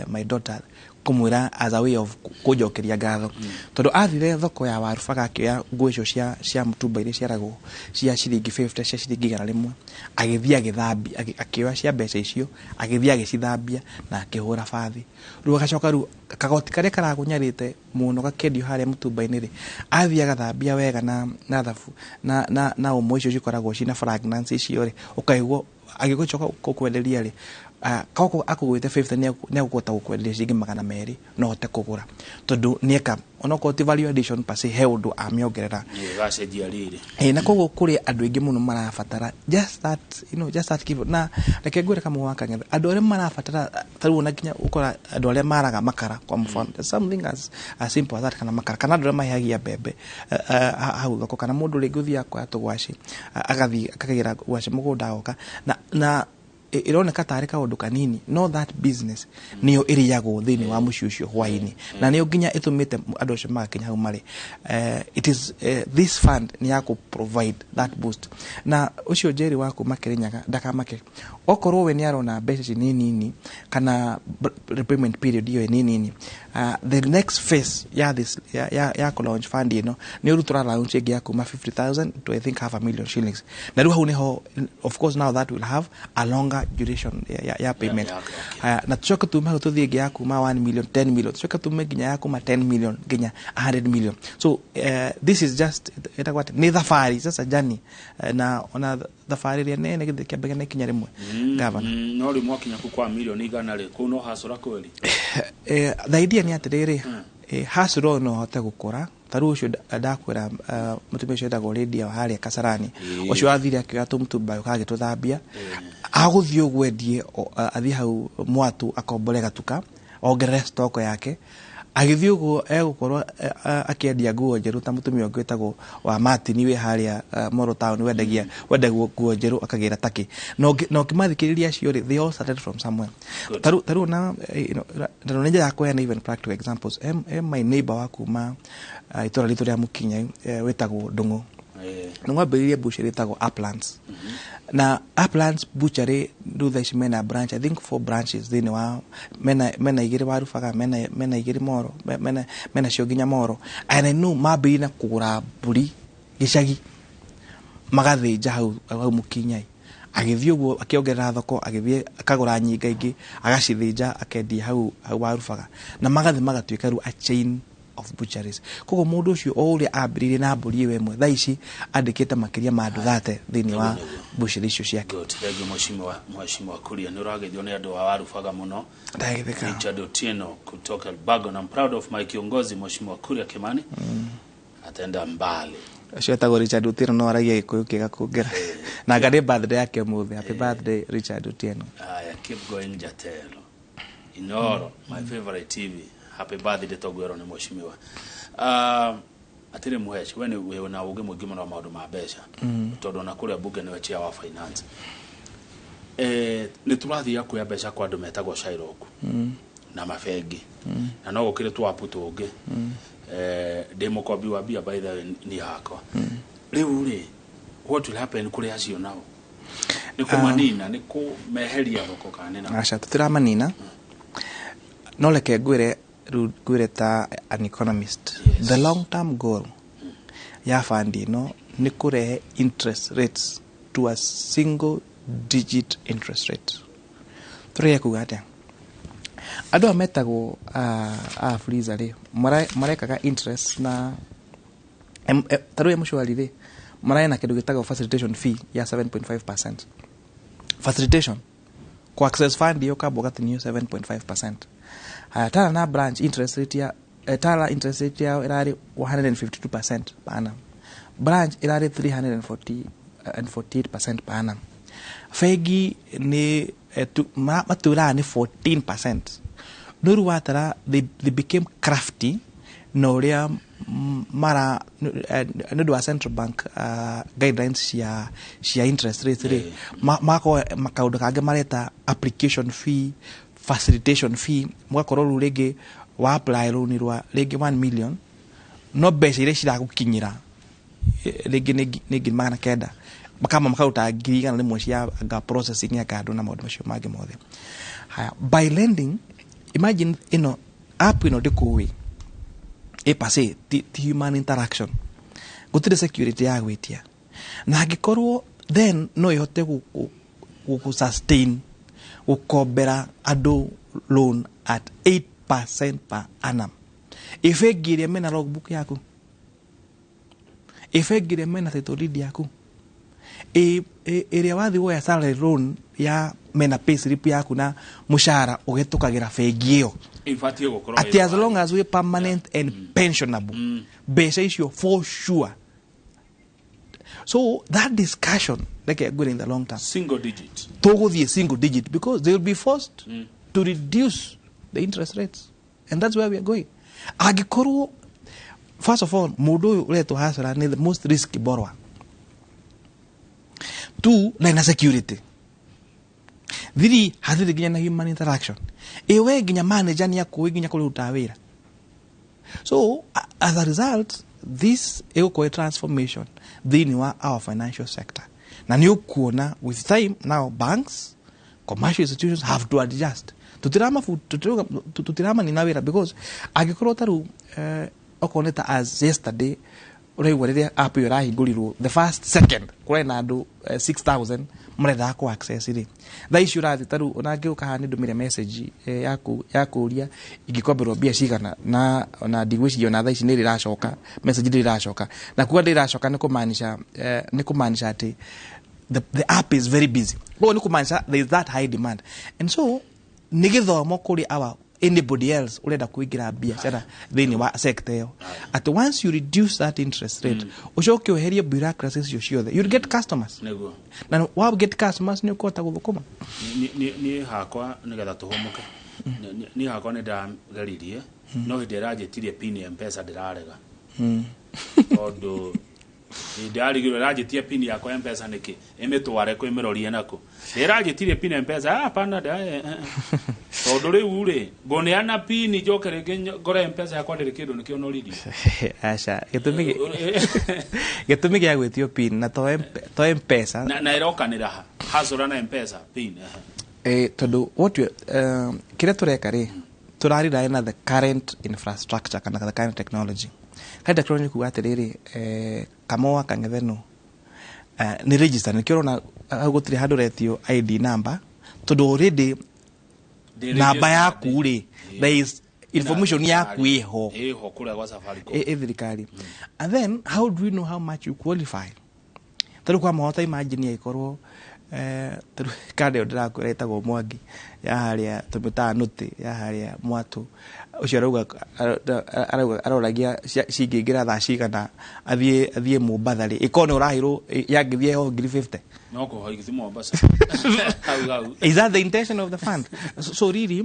my daughter kũmwĩra as a way of kũnjokeria ngatho, tondũ athire thoko ya Warubaga akĩoya nguo icio cia mũtumba iria ciaragwo cia ciringi 50, cia ciringi 100, agĩthiĩ agĩthambia, akĩoya cia mbeca icio agĩthiĩ agĩcithambia na akĩhũra bathi. Rĩu agacoka rĩu kagoti karĩa karagũnyarĩte mũno gakĩendio harĩa mũtumba-inĩ rĩ, athiĩ agathambia wega na thabu na ũmwe icio cikoragwo cina fragrance icio rĩ, ũkaigua agĩgũcoka gũkwenderia rĩ, koko akũgũrĩte 50 nĩ egũkũhota gũkwenderia ciringi 200 no ũhote kũgũra, tondũ nĩeka onokorwo ti value addition per se, he ũndũ amĩongerera. Ĩgacenjia rĩrĩ. Ĩ, na koguo kũrĩ andũ aingĩ mũno marabatara just that you know just that give. Na reke ngwĩre kamwe wa kang'ethe, andũ arĩa marabatara ta rĩu ona nginya ũkora andũ arĩa maraga makara kwa mfano, something as simple as that, kana makara, kana andũ arĩa mahehagia mbembe hau thoko, kana mũndũ rĩngĩ ũthiaga kuoya tũgwaci, agathiĩ akagĩra ngwacĩ mũgũnda agoka na ĩroneka tarĩ kaũndũ kanini, no that business nĩyo ĩrĩagwo thĩinĩ wa mũciĩ ũcio hwainĩ, na nĩyo nginya ĩtũmĩte andũ acio magakinya hau marĩ. It is this fund nĩ ya kũ provide that boost. Na ũcio Njeri wa kuma Kĩrĩnyaga ndakamake, okorwo we nĩ arona mbeca ici nĩ nini kana repayment period ĩyo nĩ nini, the next phase ya this ya kũ launch fund ĩno nĩ ũru tũra launch ĩngĩ ya kuma 50,000 to I think half a million shillings, na rĩu hau nĩho of course now that will have a longer duration ya payment. Haya, na tucoke tume hau tũthiĩ ĩngĩ ya kuma 1 million, 10 million, tucoke tume nginya ya kuma 10 million nginya 100 million. So this is just ĩtagwo atĩ nĩ thabarĩ, just a journey. Na ona thabarĩ ĩrĩa nene gĩthĩ kĩambagia na ikinya rĩmwe, gavana. No rĩu mwakinya kũ kwa 100,000,000 rĩ, kũu no hacũra kweli? The idea nĩ atĩrĩrĩ, hacũra no hote gũkũra. Ta rĩu ũcio ndakwĩra, mũtumia ũcio wĩtagwo Lydia wa harĩa Kasarani, ũcio wathire akĩoya tũmũtumba ũka agĩtũthambia, agũthiĩ ũguo endie, athiĩ hau mwatu akombore gatuka ongerere stock yake, agĩthiĩ ũguo egũkorwo akĩendia nguo njerũ ta mũtumia ũngĩ wĩtagwo wa Martin wĩ harĩa Moro Town, wendagia nguo njerũ akagĩra takĩ. Na ũkĩmathikĩrĩria acio rĩ, they all started from somewhere. Tarĩu na nĩ njĩra ya kũheana even practical examples, he my neighbor wa kuma itũra ritũ rĩa Mũkinya, wĩtagwo Ndũng'ũ. Ndũng'ũ ambĩrĩirie butchery ĩtagwo Uplands, na Uplands butchery rĩu thaa ici mena branch, I think four branches thĩinĩ wa mena igĩrĩ Warubaga, mena igĩrĩ Moro, mena cio nginya Moro. And I know mambĩrĩirie na kũgũra mbũri gĩcagi magathĩnja hau Mũkinyai, agĩthiĩ ũguo akĩongerera thoko, agĩthiĩ akagũra nyinga ingĩ agacithĩnja akendia hau Warubaga, na magathiĩ magatuĩka rĩu a chain of butcheries. Koguo mũndũ ũcio o ũrĩa ambĩrĩirie na mbũri ĩyo ĩmwe, thaa ici andĩkĩte makĩria ma andũ 30 thĩinĩ wa butchery icio ciake. Good. Thank you, mheshimiwa Kuria, nĩ ũrageithio nĩ andũ a Warubaga mũno. Ndagĩtheka. Richard Otieno kutoka Elbagon, I'm proud of my kiongozi Mheshimiwa Kuria Kimani, ataenda mbali. Ũcio etagwo Richard Otieno, no aragia Gĩkũyũ kĩega kũngĩra, na anga nĩ birthday yake ũmũthĩ. Happy birthday, Richard Otieno. Aya, keep going Jatelo Inoro, my favorite TV. Happy birthday togwero nĩ mheshimiwa. Atĩrĩ mũheci, we nĩ wĩ na ũgĩ mũingĩ mũno wa maũndũ ma mbeca, tondũ ona kũrĩa bunge nĩwe chair wa finance. Nĩ tũrathiaga kuoya mbeca kwa andũ metagwo Shylock na mabengi, na no gũkĩrĩ twapu tũngĩ. Ndĩ mũkombi wa mbia, by the way, niĩ hakwa. Rĩu rĩ, what will happen kũrĩ acio nao? Nĩ kũmanina, nĩ kũmeheria thoko kana nĩ na Aca, tũtiramanina, no reke ngwĩre rĩu, ngwĩre ta an economist. The long term goal ya fund ĩno nĩ kũrehe interest rates to a single digit interest rate. Tũrĩe kuga atĩa? Andũ aya metagwo a freezer rĩ, marekaga interest na ta rĩu M-Shwari rĩ, marena kĩndũ gĩtagwo facilitation fee ya 7.5%. Facilitation ku access fund iyo kamba ũgatinio 7.5%. Haya, Tala na Branch interest rate ya Tala interest rate yao ĩrarĩ 152% per annum, Branch ĩrarĩ 348% per annum. Bengi nĩ matwĩraga nĩ 14%, no rĩu watara they became crafty na ũrĩa mara nĩ ũndũ wa central bank guidelines cia interest rates rĩ, magakorwo kaũndũ kangĩ mareta application fee, facilitation fee. Mũgakorwo rĩu rĩngĩ wa apply loan rwa rĩngĩ 1 million, no mbeca iria ciragũkinyĩra rĩngĩ nĩ 900,000, makama makaruta 100,000 cia anga processing ya kandũ na maũndũ macio mangĩ mothe. Haya, by lending, imagine ĩno app ĩno ndĩkũĩ ĩ per se, ti human interaction, gũtirĩ security ya gwĩtia, na angĩkorwo then no ĩhote gũ sustain gũkombera andũ loan at 8% per annum, ĩ bengi ĩrĩa mena logbook yaku, ĩ bengi ĩrĩa mena title deed yaku, ĩrĩa wathiĩ woya salary loan ya mena pay slip yaku na mũcara ũhetũkagĩra bengi ĩyo, Ibatiĩ gũkorwo atĩ as long as we permanent and pensionable, mbeca icio for sure. So that discussion, reke ngwĩre, in the long term, single digit. Tũgũthiĩ single digit because they will be forced to reduce the interest rates, and that's where we are going. Angĩkorwo first of all mũndũ ũyũ ũretwo hustler nĩ the most risky borrower, two, na ina security, three, hatirĩ nginya na human interaction, ĩ we nginya manager nĩ akũĩ nginya kũrĩa ũrutaga wĩra. So as a result, this ĩgũkorwo ĩ transformation thĩinĩ wa our financial sector, na nĩ ũkuona with time now banks, commercial institutions have to adjust. Tũtiramanina wĩra because angĩkorwo ta rĩu okorwo nĩ ta as yesterday ũraigua rĩrĩa app ĩyo ĩrahingũrirwo, the first second kũrarĩ na andũ 6000 marendaga kũ access rĩ. Thaa ici ũrathiĩ ta rĩu ona ngĩũka haha nĩ ndũmĩre message yaku ya kũũria ingĩkomberwo mbia cigana, na ona ndigwĩciria ona thaa ici nĩ ĩracoka, message ndĩrĩ ĩracoka, na kuga ndĩrĩ ĩracoka nĩ kũmaanisha atĩ the app is very busy. Koguo nĩ kũmaanisha there is that high demand, and so nĩ gĩthomo kũrĩ our anybody else ũrenda kũingĩra biacara thĩinĩ wa sector ĩyo, atĩ once you reduce that interest rate, ũcoke ũherie bureaucracy icio ciothe, you'll get customers. Na wa get customers nĩ ũkũhota gũthũkũma. Niĩ hakwa, nĩgetha tũhũmũke, niĩ hakwa nĩ ndageririe, no hĩndĩ ĩranjĩtirie pin ya Mpesa ndĩrarega, tondũ ndĩrarigirwo ĩranjĩtia pin yakwa ya Mpesa nĩkĩ, ĩmĩtware kũ, ĩmĩrorie nakũ. Ĩranjĩtirie pin ya Mpesa, ah, hapana, tondũ rĩu rĩ ngũneana pin njoke rĩngĩ ngore Mpesa yakwa ndĩrĩ kĩndũ, nĩkĩo noririe. Aca, gĩtũmi gĩa gwĩtio pin na to Mpesa Na ĩrokanĩra ha Hustler na Mpesa pin, ehe. Tondũ what we, kĩrĩa tũreka rĩ, tũrarira na the current infrastructure kana the current technology. Current technology kuga atĩrĩrĩ, Kamoa Kang'etheno nĩ register, nĩkĩo ũrona hau gũtirĩ handũ ũretio ID number, tondũ already Ndĩ namba registered. yaku rĩ, there is information yaku ĩho. Ĩho kũrĩa gwa Safaricom. Ĩ thirikari. And then how do we know how much you qualify? Tarĩu kwa mahota, imagine ĩkorwo tarĩu kanda ĩyo ndĩrakwĩra ĩtagwo Mwangi ya harĩa tũmĩtaga nũtĩ ya harĩa mwatũ ũcio arauga aroragia cingĩingĩra thaa cigana athiĩ Mombatha rĩ, ĩkorwo nĩ ũraheirwo yangĩthiĩ ho ngiri 50. No kũhoi gĩthiĩ Mombasa hau hau. Is that the intention of the fund? So really,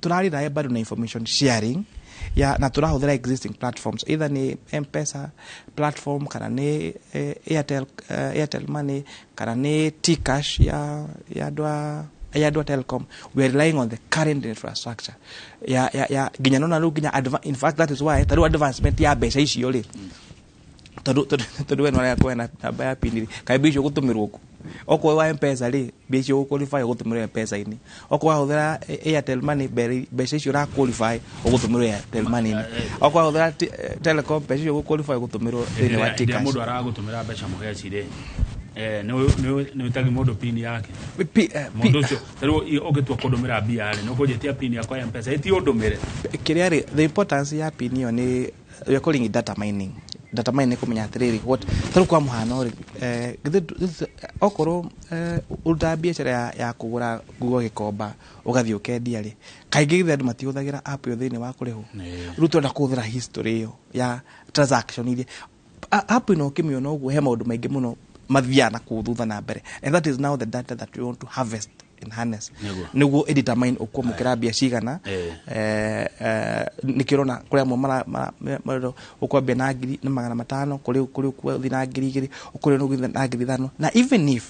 turarira bado na information sharing ya na turahũthĩra existing platforms, either nĩ Mpesa platform kana nĩ Airtel Money kana nĩ Tcash ya andũ a Telcom. We are relying on the current infrastructure ya nginya nona rĩu nginya in fact that is why tarĩu advancement ya mbeca icio rĩ, tondũ we nĩwarega kuoya namba ya pin rĩ, kaĩ mbia icio gũtũmĩrwo kũ? Okorwo wa Mpesa rĩ, mbia icio ũgũ-qualify ũgũtũmĩrwo Mpesa-inĩ. Okorwo wahũthĩra Airtel Money, mbeca icio ũra qualify ũgũtũmĩrwo Airtel Money-inĩ. Okorwo wahũthĩra Telecom, mbeca icio ũgũ-qualify ũgũtũmĩrwo thĩinĩ wa Hĩndĩ ĩrĩa Tcash. Mũndũ aragũtũmĩra mbeca mũheci rĩ, nĩ wĩtagi mũndũ pin yake? Mũndũ ũcio tarĩu ũngĩtua kũndũmĩra mbia rĩ, nĩ ũkũnjĩtia pin yakwa ya Mpesa, ĩti ũndũmĩre. Kĩrĩa rĩ, the importance ya pin ĩyo nĩ we are calling it data mining. Data mine nĩ kũmenya atĩrĩrĩ, what tarĩu kwa mũhano rĩ, githĩ okorwo ũrutaga biacara ya kũgũra nguo gĩkomba ũgathiĩ ũkendia rĩ, kaingĩ githĩ andũ matihũthagĩra app ĩyo thĩinĩ wa kũrĩhwo? Rĩu tũrenda kũhũthĩra history ĩyo ya transaction iria app ĩno ũkĩmĩona ũguo, he maũndũ maingĩ mũno mathiaga na kũu thutha na mbere, and that is now the data that we want to harvest and harness nĩguo ĩdetermine ũkwamũkĩra mbia cigana. Nĩkĩo ũrona kũrĩ amwe ũkwambia na 1,500, kũrĩ ũgũthiĩ na 2,000, kũrĩ ũgũthiĩ na 5,000. Na even if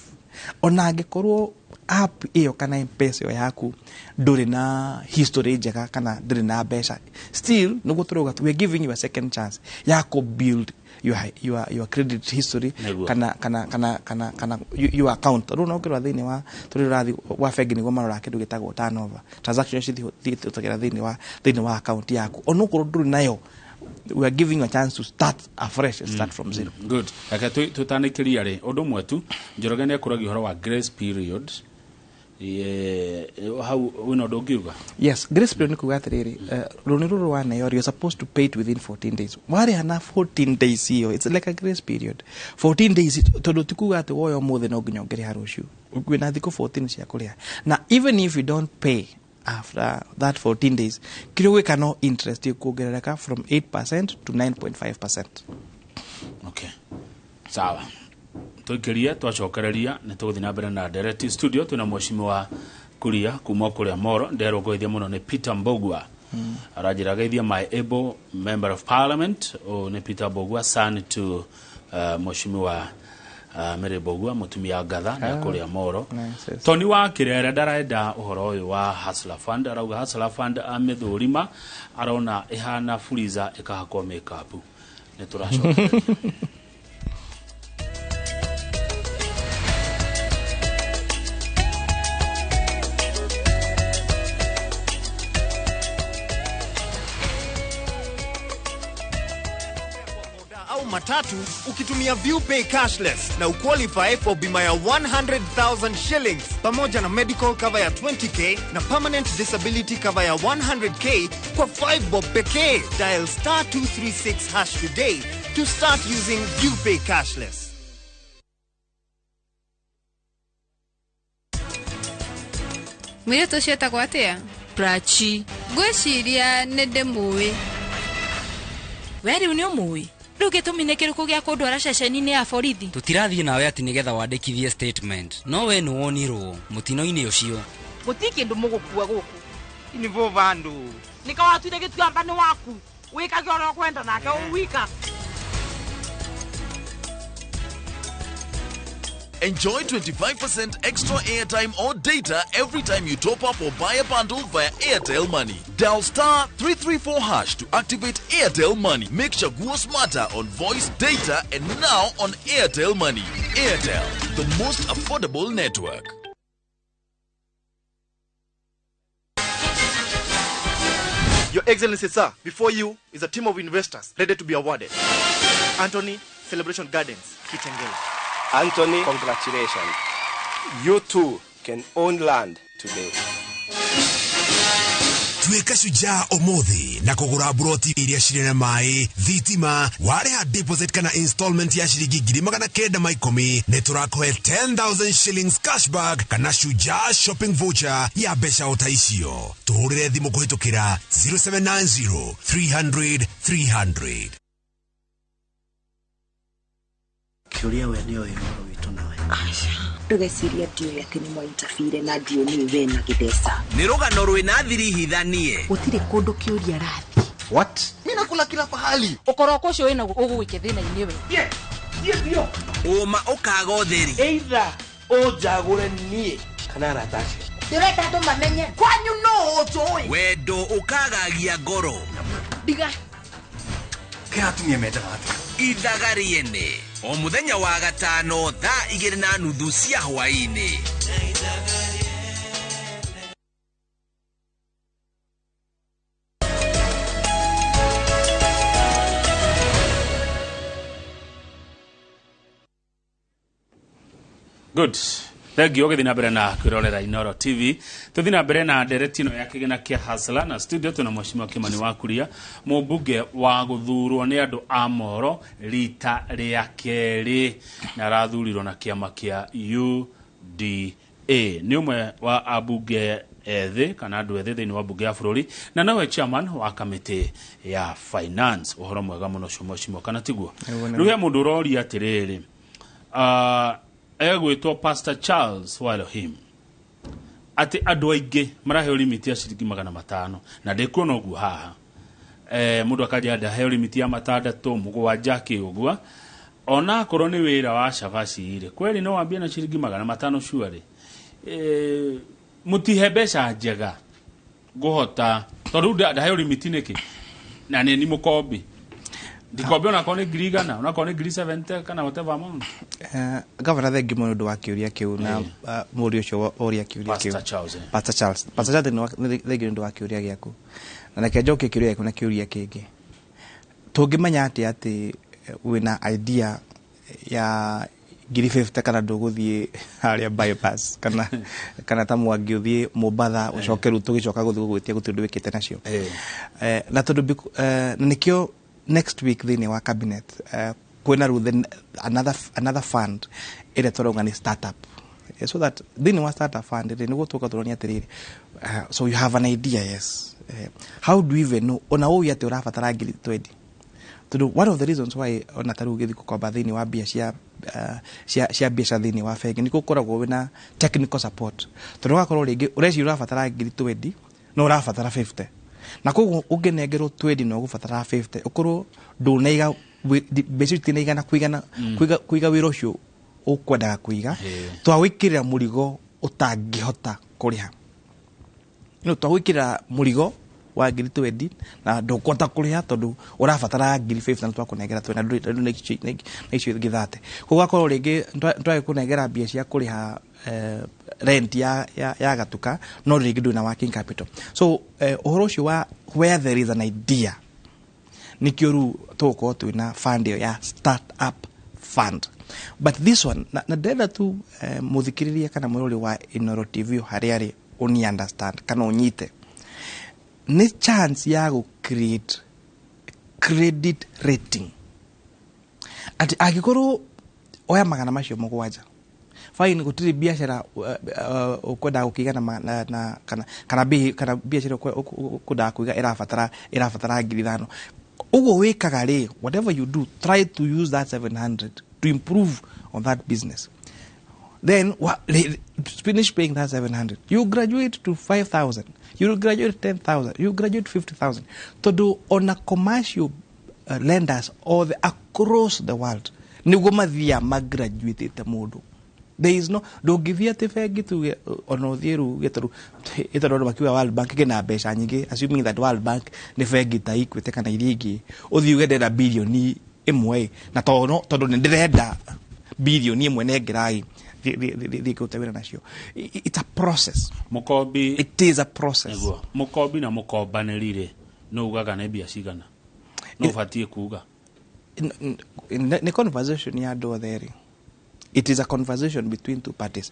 ona angĩkorwo app ĩyo kana M-Pesa ĩyo yaku ndũrĩ na history njega kana ndũrĩ na mbeca, still nĩguo tũrauga we are giving you a second chance ya kũ build your credit history kana your account. Rĩu no ũkĩrora thĩinĩ wa tũrĩ ũrathiĩ wa bengi nĩguo marora kĩndũ gĩtagwo turnover transaction cithitũkĩra thĩinĩ wa account yaku. Onokorwo ndũrĩ nayo, we are giving you a chance to start afresh and start from zero. Good. Reke tũtanĩkĩria rĩ ũndũ ũmwe tu. Njoroge nĩ ekũragia ũhoro wa grace period. Hau wĩna ũndũ ũngiuga? Yes, grace period nĩ kuga atĩrĩrĩ, rũni rũrũ waneo, you're supposed to pay it within 14 days. Warĩha na 14 days ĩyo, it's like a grace period, 14 days, tondũ ti kuga atĩ woya ũmũthĩ no nginya ũngĩrĩha rũciũ. Wĩna thikũ 14 cia kũrĩha, na even if you don't pay after that 14 days, kĩrĩa ũgwĩka no interest ĩkuongerereka from 8% to 9.5%. Okay, sawa, tũikĩrie. Twacokereria nĩ tũgũthiĩ na mbere na ndereti. Studio twĩna mheshimiwa Kuria kuma kũrĩa Moro. Nderwo ngũgeithia mũno nĩ Peter Mbogua. Aranjĩra geithia my able member of parliament. Ũyũ nĩ Peter Mbogua, son to mheshimiwa Mary Mbogua, mũtumia ngatha nĩ kũrĩa Moro. Nice, yes. Toni wa Kirere ndarenda ũhoro ũyũ wa Hustler Fund. Arauga Hustler Fund amĩthũrima arona ĩhana fuliza ĩkahakwo makeup. Nĩ tũracokereria. Au matatu ukitumia ViewPay cashless na uqualify for bima ya 100,000 shillings pamoja na medical cover ya 20K na permanent disability cover ya 100K kwa 5 bob pekee. Dial *236# today to start using ViewPay cashless. Mũirĩtu ũcio etagwo atĩa? Prachi. Ngwĩciria nĩ ndĩmũĩ. We rĩu nĩ ũmũĩ? Rĩu gĩtũmi nĩ kĩrĩkũ gĩa kũndwara ceceni-inĩ ya borithi? Tũtirathiĩ nawe atĩ nĩgetha wandĩkithie statement, no we nĩ wonirwo mũtino-inĩ ũcio. Gũtirĩ kĩndũ mũgũkua gũkũ. Nivo vandu. Nĩkawatuire gĩtuamba nĩ waku wĩkage ũrĩa ũkwenda nake ũwika. Enjoy 25% extra airtime or data every time you top up or buy a bundle via Airtel Money. Dial *334# to activate Airtel Money. Make Chaguo smarter on voice, data, and now on Airtel Money. Airtel, the most affordable network. Your Excellency, sir, before you is a team of investors ready to be awarded. Anthony, Celebration Gardens, Kitengela. Anthony, congratulations. You too can own land today. Tuĩka shujaa ũmũthĩ na kũgũra buroti iria cirĩ na maĩ, thitima. Warĩha deposit kana installment ya ciringi 910,000, nĩ tũrakũhe 10,000 shillings cashback kana Shujaa shopping voucher ya mbeca o ta icio. Tũhũrĩre thimũ kũhĩtũkĩra 0790 300 300. Kĩũria we nĩ oĩ ũhoro witũ nawe? Ndũgeciria ndiũĩ atĩ nĩ mwaintabire na ndiũĩ nĩwe we na gĩtheca. Nĩ rũgano rwĩna thiri hithanie. Gũtirĩ kũndũ kĩũria arathiĩ. What? Mimi nakula kila pahali. Ũkoroko ũcio wĩna ũgũgũikia thĩna-inĩ we. Ũma ũkaga ũtheri. Either ũnjagũre niĩ kana arata acio. Ndĩrenda andũ mamenye kwanyu no ũnjũĩ. Wendo ũkagagia ngoro. Ndiga. Kĩ atumia mendaga atĩa? Ithaga rĩene o mũthenya wa gatano thaa 2:30 cia hwaĩ-inĩ. Good. Thengiũ ũgĩthiĩ na mbere na kwĩrorera Inoro TV. Tũthiĩ na mbere na ndereti ĩno ya kĩgĩna kĩa Hustler, na studio twĩna Mheshimiwa Kimani wa Kuria, mũmbunge wa gũthurwo nĩ andũ a Moro rita rĩa kerĩ, na arathurirwo na kĩama kĩa UDA. Nĩ ũmwe wa ambunge ethĩ kana andũ ethĩ thĩinĩ wa mbunge ya bũrũri, na nowe chairman wa kamĩtĩ ya finance. Ũhoro mwega mũno ũcio mheshimiwa, kana tiguo? Nĩguo, nĩguo. Rĩu he mũndũ ũroria atĩrĩrĩ, egwĩtwo Pastor Charles wa Elohim, atĩ andũ aingĩ maraheo limit ya ciringi 500, na ndĩkuona ũguo haha. Mũndũ akanjia ndaheo limit ya 6, 7 kĩ ũguo, ona akorwo nĩ wĩra wa cabaci rĩ, kweli no wambie na ciringi 500 cuarĩ? Mũtihe mbeca njega ngũhota, tondũ rĩu ndaheo limit nĩkĩ na nĩ ni mũkombi, ndikombe onakorwo nĩ 100,000, onakorwo nĩ 70,000 kana whatever amount. Gavana, thengiũ mũno nĩ ũndũ wa kĩũria kĩu na mũriũ ũcio ũria kĩũria Pastor kĩu. Charles, eh. Pastor Charles. Pastor Charles, thengiũ nĩ ũndũ wa kĩũria gĩaku, na reke njokie kĩũria gĩaku na kĩũria kĩngĩ. Tũngĩmenya atĩa atĩ wĩna idea ya 50,000 kana ndũgũthiĩ harĩa bypass kana ta Mwangi ũthiĩ Mombatha, ũcoke rĩu tũgĩcoka gũthiĩ gũgwĩtia gũtirĩ ũndũ wĩkĩte nacio? Na tondũ na nĩkĩo next week thĩinĩ wa cabinet kwĩna rĩu another fund ĩrĩa tũrauga nĩ startup. So that thĩinĩ wa startup fund rĩ, nĩguo tũka tũronia atĩrĩrĩ, so you have an idea, yes, how do you even know ona ũĩ atĩ ũrabatara 20,000? Tondũ one of the reasons why ona ta rĩu ũgĩthiĩ gũkomba thĩinĩ wa mbia cia mbeca thĩinĩ wa bengi, nĩ gũkoragwo wĩna technical support, tondũ ũgakorwo rĩngĩ ũreciria ũrabatara 20,000 no ũrabatara 50, na koguo ũngĩnengerwo 20 na ũgũbatara 50, ũkorwo ndũnaiga mbeca itinaigana kũigana kũiga wĩra ũcio ũkwendaga kũiga, twagwĩkĩrĩra mũrigo ũtangĩhota kũrĩha. No twagwĩkĩrĩra mũrigo wa 20,000 na ndũkũhota kũrĩha tondũ ũrabatara 50,000, na twakũnengera 20 na ndũrĩ na icio ingĩ 30. Koguo ũgakorwo rĩngĩ twagĩkũnengera mbia cia kũrĩha rent ya gatuka, no rĩngĩ ndũrĩ na working capital. So ũhoro ũcio wa where there is an idea, nĩkĩo rĩu tũgũkorwo twĩna fund ĩyo ya start up fund. But this one na ndĩrenda tu mũthikĩrĩria kana mwĩrori wa Inoro TV harĩa arĩ ũni understand kana ũnyite, nĩ chance ya gũ create credit rating, atĩ angĩkorwo oya 700, fine, gũtirĩ biacara ũkwendaga gũkĩiga na kana biacara ũkwendaga kũiga ĩrabatara 5,000, ũguo wĩkaga rĩ, whatever you do, try to use that 700 to improve on that business. Then finish paying that 700, you graduate to 5000, you graduate 10,000, you graduate 50,000, tondũ ona commercial lenders all across the world nĩguo mathiaga magraduatĩte mũndũ. There is no, ndũngĩthiĩ atĩ bengi tuge ona ũthiĩ rĩu gĩtarũ ĩtondũ andũ makiuga World Bank kĩna mbeca nyingĩ, assuming that World Bank nĩ bengi ta Equity kana iria ingĩ, ũthiĩ uge ndĩrenda 1 billion, na tondũ nĩ ndĩrenda 1 billion nengerai thiĩ kũruta wĩra nacio. It's a process. Mũkombi. It is a process. Nĩguo mũkombi na mũkombanĩri rĩ, nĩ ugaga nĩ mbia cigana no ũbatiĩ kuga? Nĩ conversation ya andũ othe rĩ. It is a conversation between two parties.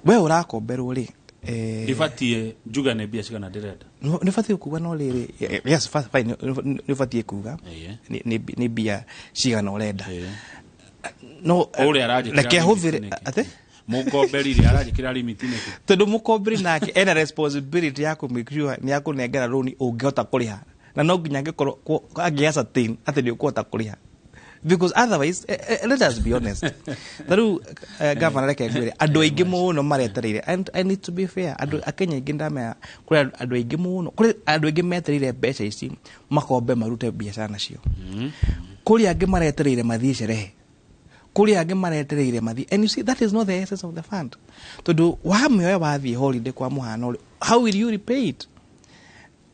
We ũrakomberwo rĩ, Ndibatiĩ njuga nĩ mbia cigana ndĩrenda? Nĩ ũbatiĩ kuga, no rĩrĩ, yes, fine, nĩ ũbatiĩ kuga nĩ mbia cigana ũrenda, no Ũrĩa aranjĩkĩra reke limit hũthĩre nĩkĩ? Atĩ? Mũkomberi rĩ, aranjĩkĩra limit nĩkĩ? Tondũ mũkomberi nake ena responsibility ya kũ make sure nĩ akũnengera loan ũngĩhota kũrĩha, na no nginya angĩkorwo angĩ ascertain atĩ nĩ ũkũhota kũrĩha, because otherwise, let us be honest, ta rĩu gavana, reke ngwĩre, andũ aingĩ mũno maretereire, and I need to be fair, andũ a Kenya aingĩ ndamenya, kũrĩ andũ aingĩ mũno, kũrĩ andũ aingĩ metereire mbeca ici makombe marute biacara nacio, kũrĩ angĩ maretereire mathiĩ sherehe, kũrĩ angĩ maretereire mathiĩ, and you see, that is not the essence of the fund, tondũ wamĩoya wathiĩ holiday kwa mũhano rĩ, how will you repay it?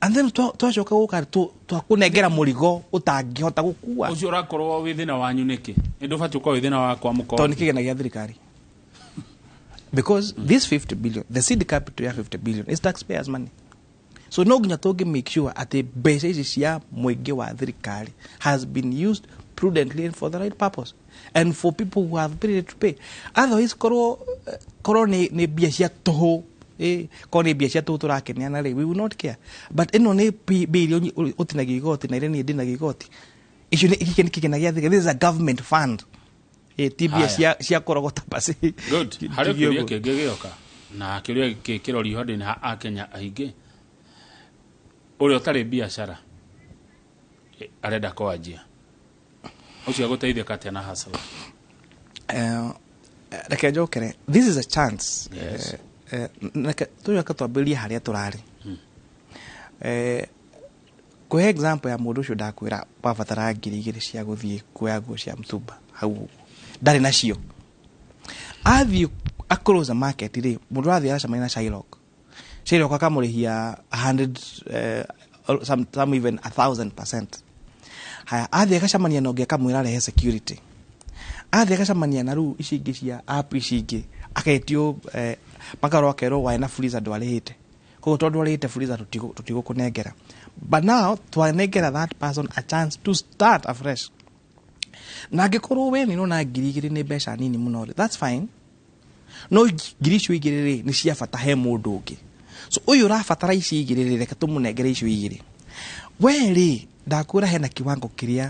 And then twacoka gũka twakũnengera mũrigo ũtangĩhota gũkua. Ũcio ũrakorwo wĩ thĩna wanyu nĩkĩ? Nĩ ndũbatiĩ ũkorwo wĩ thĩna wakwa Tondũ nĩ mũkombi. kĩgĩna gĩa thirikari, because this 50 billion, the seed capital ya 50 billion is taxpayers' money, so no nginya tũngĩ make sure atĩ mbeca ici cia mũingĩ wa thirikari has been used prudently and for the right purpose and for people who have ability to pay. Otherwise korwo Korwo nĩ mbia cia tũhũ, korwo nĩ mbia cia tũhũ tũrakeneana rĩ, we will not care, but ĩno nĩ mbia iria ũtinagio igoti na iria niĩ ndinagio igoti. Icio nĩ gĩkĩ nĩ kĩgĩna gĩa thirikari. This is a government fund, ti mbia Haya. cia kũrogota basi. Good. Harĩ Tuge kĩũria ũguo. kĩngĩ gĩoka na kĩũria gĩkĩ kĩrorio handũ-inĩ ha akenya aingĩ. Ũrĩa ũtarĩ biacara, arenda kwanjia, ũcio agũteithĩka atĩa na Hustler? Reke njokere, this is a chance. Yes. Reke tũcoke twambĩrĩrie harĩa tũrarĩ. Kũhe example ya mũndũ ũcio ndakwĩra wabatara 2,000 cia gũthiĩ kuoya nguo cia mtumba hau ũguo, ndarĩ nacio, athiĩ across the market rĩ, mũndũ arathiĩ aracemania na Shylock. Shylock akamũrĩhia 100, some even 1000%. Haya, athiĩ agacemania na ũngĩ akamwĩra rehe security. Athiĩ agacemania na rĩu ici ingĩ cia app ici ingĩ, aketio, makarwo akerwo waĩ na Fuliza ndwarĩhĩte, koguo tondũ ndwarĩhĩte Fuliza tũtigũkũnengera. But now twanengera that person a chance to start afresh. Na angĩkorwo we nĩ ũrona 2,000 nĩ mbeca nini mũno rĩ, that's fine, no ngiri icio igĩrĩ rĩ, nĩ cia bata he mũndũ ũngĩ. So ũyũ ũrabatara ici igĩrĩ rĩ, reke tũmũnengere icio igĩrĩ. We rĩ, ndakwĩra hena kiwango kĩrĩa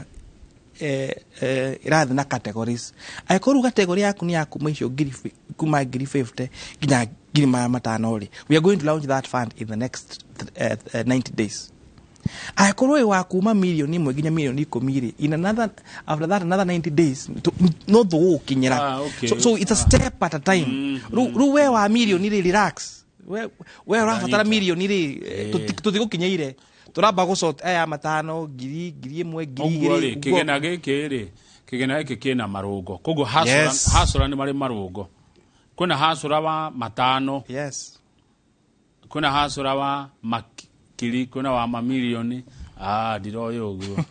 ĩrathiĩ na categories. Angĩkorwo rĩu category yaku nĩ ya kuma icio ngiri kuma ngiri 50 nginya 500,000 rĩ, we are going to launch that fund in the next 90 days. Angĩkorwo wĩ wa kuma 1 million nginya 10 million rĩ, in another, after that another 90 days no tũgũgũkinyĩra. Ah, okay. So it's a step at a time. Rĩu we wa mirioni rĩ, relax. We ũrabatara Ndanyita. mirioni rĩ, tũtigũkinyĩire, tũramba gũcot aya matano, ngiri, 1,000, ngiri Ũguo igĩrĩ rĩ, ũguo. Kĩgĩna gĩkĩ rĩ, kĩgĩna gĩkĩ kĩna marũngo, koguo Yes. hasũra nĩ marĩ marũngo. Kwĩna hasũra wa matano, kwĩna hasũra wa makiri, kwĩna wa mamirioni. Ah, ndiroĩ ũguo.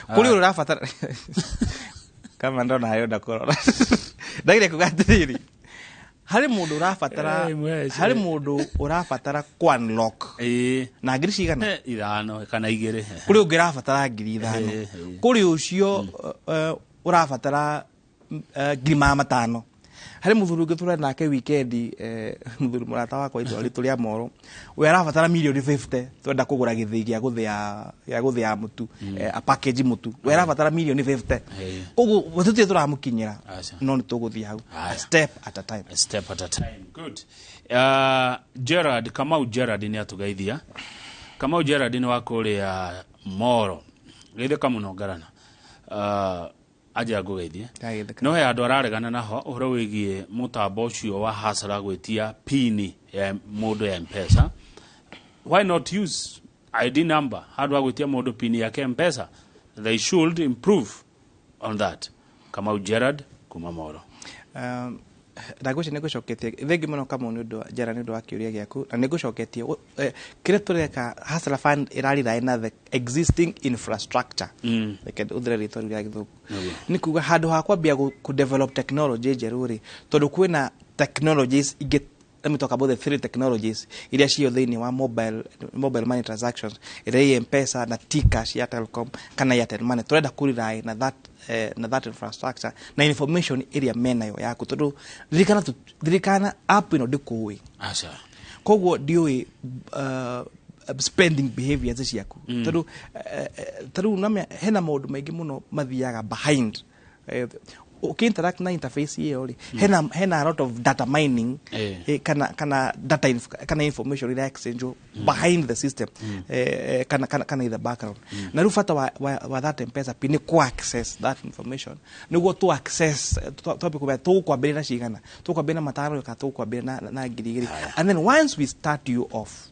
Kũrĩ ũrĩa ũrabatara kama ndona hayo ndakũrora, ndagire kuga atĩrĩrĩ, harĩ mũndũ ũrabatara Eh, mwece. harĩ mũndũ ũrabatara ku unlock na ngiri cigana? 5 kana 2. Kũrĩ ũngĩ ũrabatara 5,000. Kũrĩ ũcio ũrabatara 500,000. Harĩ mũthuri ũngĩ tũrĩ nake wikendi, mũthuri mũrata wakwa itũra ritũ rĩa Moro, we arabatara mirioni 50, twenda kũgũra gĩthĩi gĩa gũthĩa mũtu, a package mũtu, we arabatara mirioni 50. Koguo tũtirĩ tũramũkinyĩra, Aca. no nĩ tũgũthiĩ hau, a step at a time. A step at a time. Good. Gerard Kamau, Gerard nĩ atũgeithia. Kamau Gerard nĩ wa kũrĩa Moro. Geithĩka mũno ngarana. Anja ngũgeithie. Ndageithĩka. No he andũ araregana naho ũhoro wĩgiĩ mũtambo ũcio wa Hustler gwĩtia pini ya mũndũ ya Mpesa. Why not use ID number handũ ha gwĩtia mũndũ pini yake Mpesa? They should improve on that. Kamau Gerard kuma Moro. Ndagwĩciria nĩ ngũcoketie. Thengi mũno Kamau nĩ ũndũ wa Njera, nĩ ũndũ wa kĩũria gĩaku, na nĩ ngũcoketie. Kĩrĩa tũreka, Hustler Fund ĩrarely na the existing infrastructure. Reke ũthire rĩtwa rĩu rĩa gĩthũngũ. Nĩ kuga handũ ha kwambia kũ develop technology njerũ rĩ, tondũ kwĩna technologies ingĩ, let me talk about the three technologies iria cio thĩinĩ wa mobile money transactions, ĩrĩa ĩ Mpesa na T-Kash ya Telcom kana Airtel Money. Tũrenda kũ-rely na that infrastructure na information ĩrĩa menayo yaku, tondũ ririkana app ĩno ndĩkũĩ. Aca. Koguo ndiũĩ spending behaviors ciaku, tondũ tarĩu hena maũndũ maingĩ mũno mathiaga behind ũkĩ-interact na interface ĩyo rĩ, hena a lot of data mining, kana data kana information ĩrĩa exchange behind the system, kana in the background. Na rĩu bata wa that Mpesa pin nĩ ku access that information, nĩguo tu access, twambe kũmenya tũgũkwambĩrĩria na cigana, tũgũkwambĩrĩria na matano kana tũgũkwambĩrĩria na 2,000. And then once we start you off,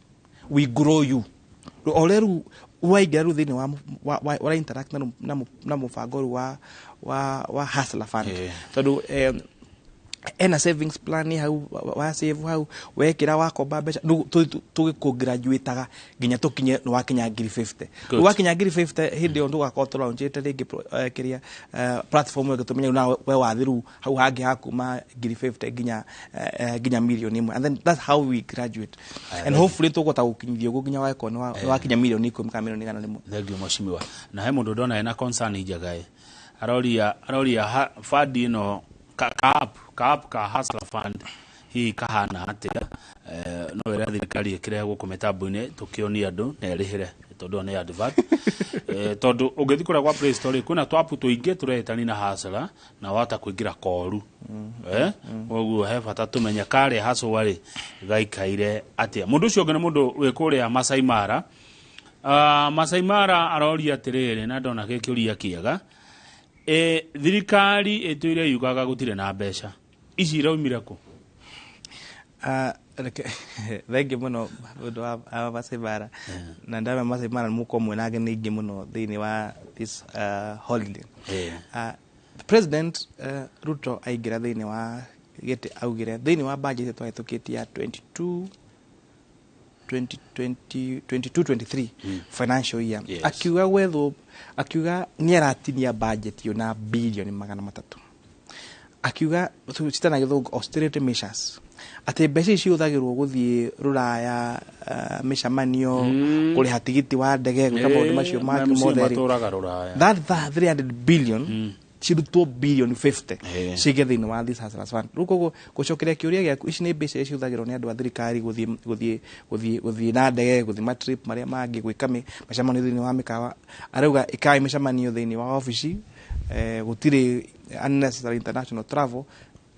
we grow you. O rĩu waingĩra rĩu thĩinĩ wa interact na mũbango rĩu wa Hustler Fund, tondũ ena savings plan hau, wa save hau, wekĩra wakomba mbeca, rĩu tũgĩkũ-graduataga nginya tũkinye nĩ wakinya ngiri 50. Good. Rĩu wakinya ngiri 50, hĩndĩ ĩyo tũgakorwo tũlaunchĩte rĩngĩ kĩrĩa platform ĩngĩ, tũmenye rĩu nawe we wathi rĩu hau hangĩ ha kuma ngiri 50 nginya 1 million. And then that's how we graduate, and hopefully tũkũhota gũkinyithia ũguo nginya wagĩkorwo nĩ wakinya 10 million kana 100 million. Thank you, mheshimiwa. Na he mũndũ ndona ena concern njega ĩ, aroria fund ĩno, ka app ka Hustler Fund Hihi kahana atĩa? No ĩrĩa thirikari ĩkĩrehe gũkũ mĩtambo-inĩ tũkĩonie andũ na ĩrĩhĩre, tondũ ĩyo nĩ advert. Tondũ ũngĩthiĩ kũrĩa kwa Play Store kwĩna twapu tũingĩ tũrehetani na Hustler na wahota kũingĩra koru. Koguo he bata tũmenye karĩa Hustler rĩ gaikaire atĩa. Mũndũ ũcio ũngĩ nĩ mũndũ wĩ kũrĩa Masai Mara. Masai Mara aroria atĩrĩrĩ, na ndona gĩkĩũria kĩega. Thirikari ĩtũire yugaga gũtirĩ na mbeca, ici iraumire kũ? Reke thengi mũno ũndũ wa Masai Mara, na ndama Masai Mara mũkorwo mwĩna ageni aingĩ mũno thĩinĩ wa this holiday. President Ruto aingĩra thĩinĩ wa gĩtĩ augire thĩinĩ wa budget twahĩtũkĩtie ya 22 2020 22 23 financial year, akiuga gwethwo, akiuga nĩ aratinia budget ĩyo na bilioni 300, akiuga citana gĩthũngũ austerity measures, atĩ mbeca ici cihũthagĩrwo gũthiĩ rũraya, mĩcemanio, kũrĩha tigiti wa ndege, gwĩka maũndũ macio mangĩ MC mothe rĩ. Matũraga rũraya. That 300 billion cirutwo billion 50 cige thĩinĩ wa this Hustlers Fund. Rĩu koguo gũcokeria kĩũria gĩaku, ici nĩ mbeca iria cihũthagĩrwo nĩ andũ a thirikari gũthiĩ na ndege, gũthiĩ matrip marĩa mangĩ, gwĩka mĩcemanio thĩinĩ wa mĩkawa. Arauga ĩkai mĩcemanio thĩinĩ wa obici, gũtirĩ unnecessary international travel,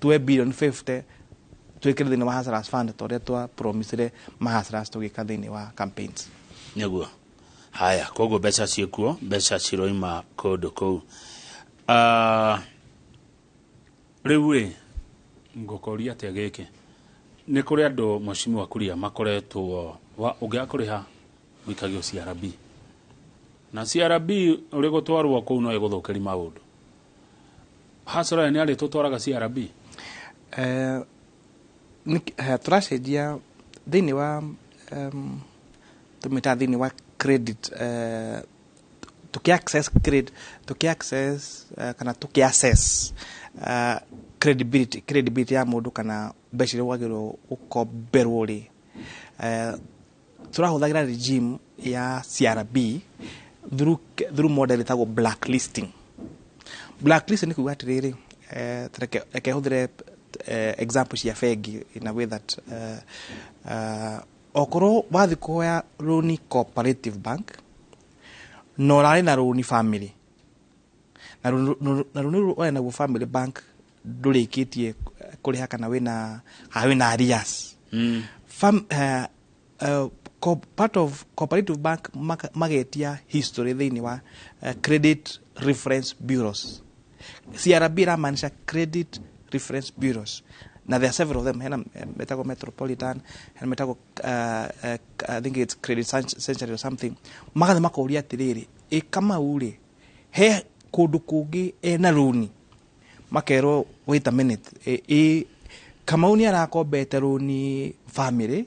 tuwe billion 50 twĩkĩre thĩinĩ wa Hustlers Fund ta ũrĩa twa promisire ma Hustlers tũgĩka thĩinĩ wa campaigns. Nĩguo. Haya, koguo mbeca ciĩkuo, mbeca ciroima kũndũ kũu. Rĩu rĩ ngũkũria atĩa, gĩkĩ nĩ kũrĩ andũ, mheshimiwa Kuria, makoretwo ũngĩaga kũrĩha wĩikagio CRB, na CRB ũrĩ gũtwarwo kũu no ĩgũthũkĩri maũndũ. Hustler nĩ arĩ tũtwaraga CRB? Tũracenjia thĩinĩ wa tũmĩtaga thĩinĩ wa credit, tuki access credit, tuki access kana tuki assess credibility ya mũndũ kana mbeca iria wagĩrĩirwo gũkomberwo rĩ, tũrahũthagĩra regime ya CRB through model ĩtagwo blacklisting. Blacklisting nĩ kuga atĩrĩrĩ, reke hũthĩre example cia bengi in a way that okorwo wathiĩ kũhoya rũni Cooperative Bank na ũrarĩ na rũni family, na rũni rũu ũrarĩ naguo family bank ndũrĩkĩtie kũrĩha kana wĩna arrears, part of Cooperative Bank magetia history thĩinĩ wa credit reference bureaus. CRB iramaanisha credit reference bureaus, na there are several of them. Hena metagwo Metropolitan, hena metagwo I think it's Credit Century or something. Magathiĩ makoria atĩrĩrĩ, ĩ Kamau rĩ, he kũndũ kũngĩ ena rũni? Makerwo, wait a minute, ĩ Kamau nĩ arakombete rũni family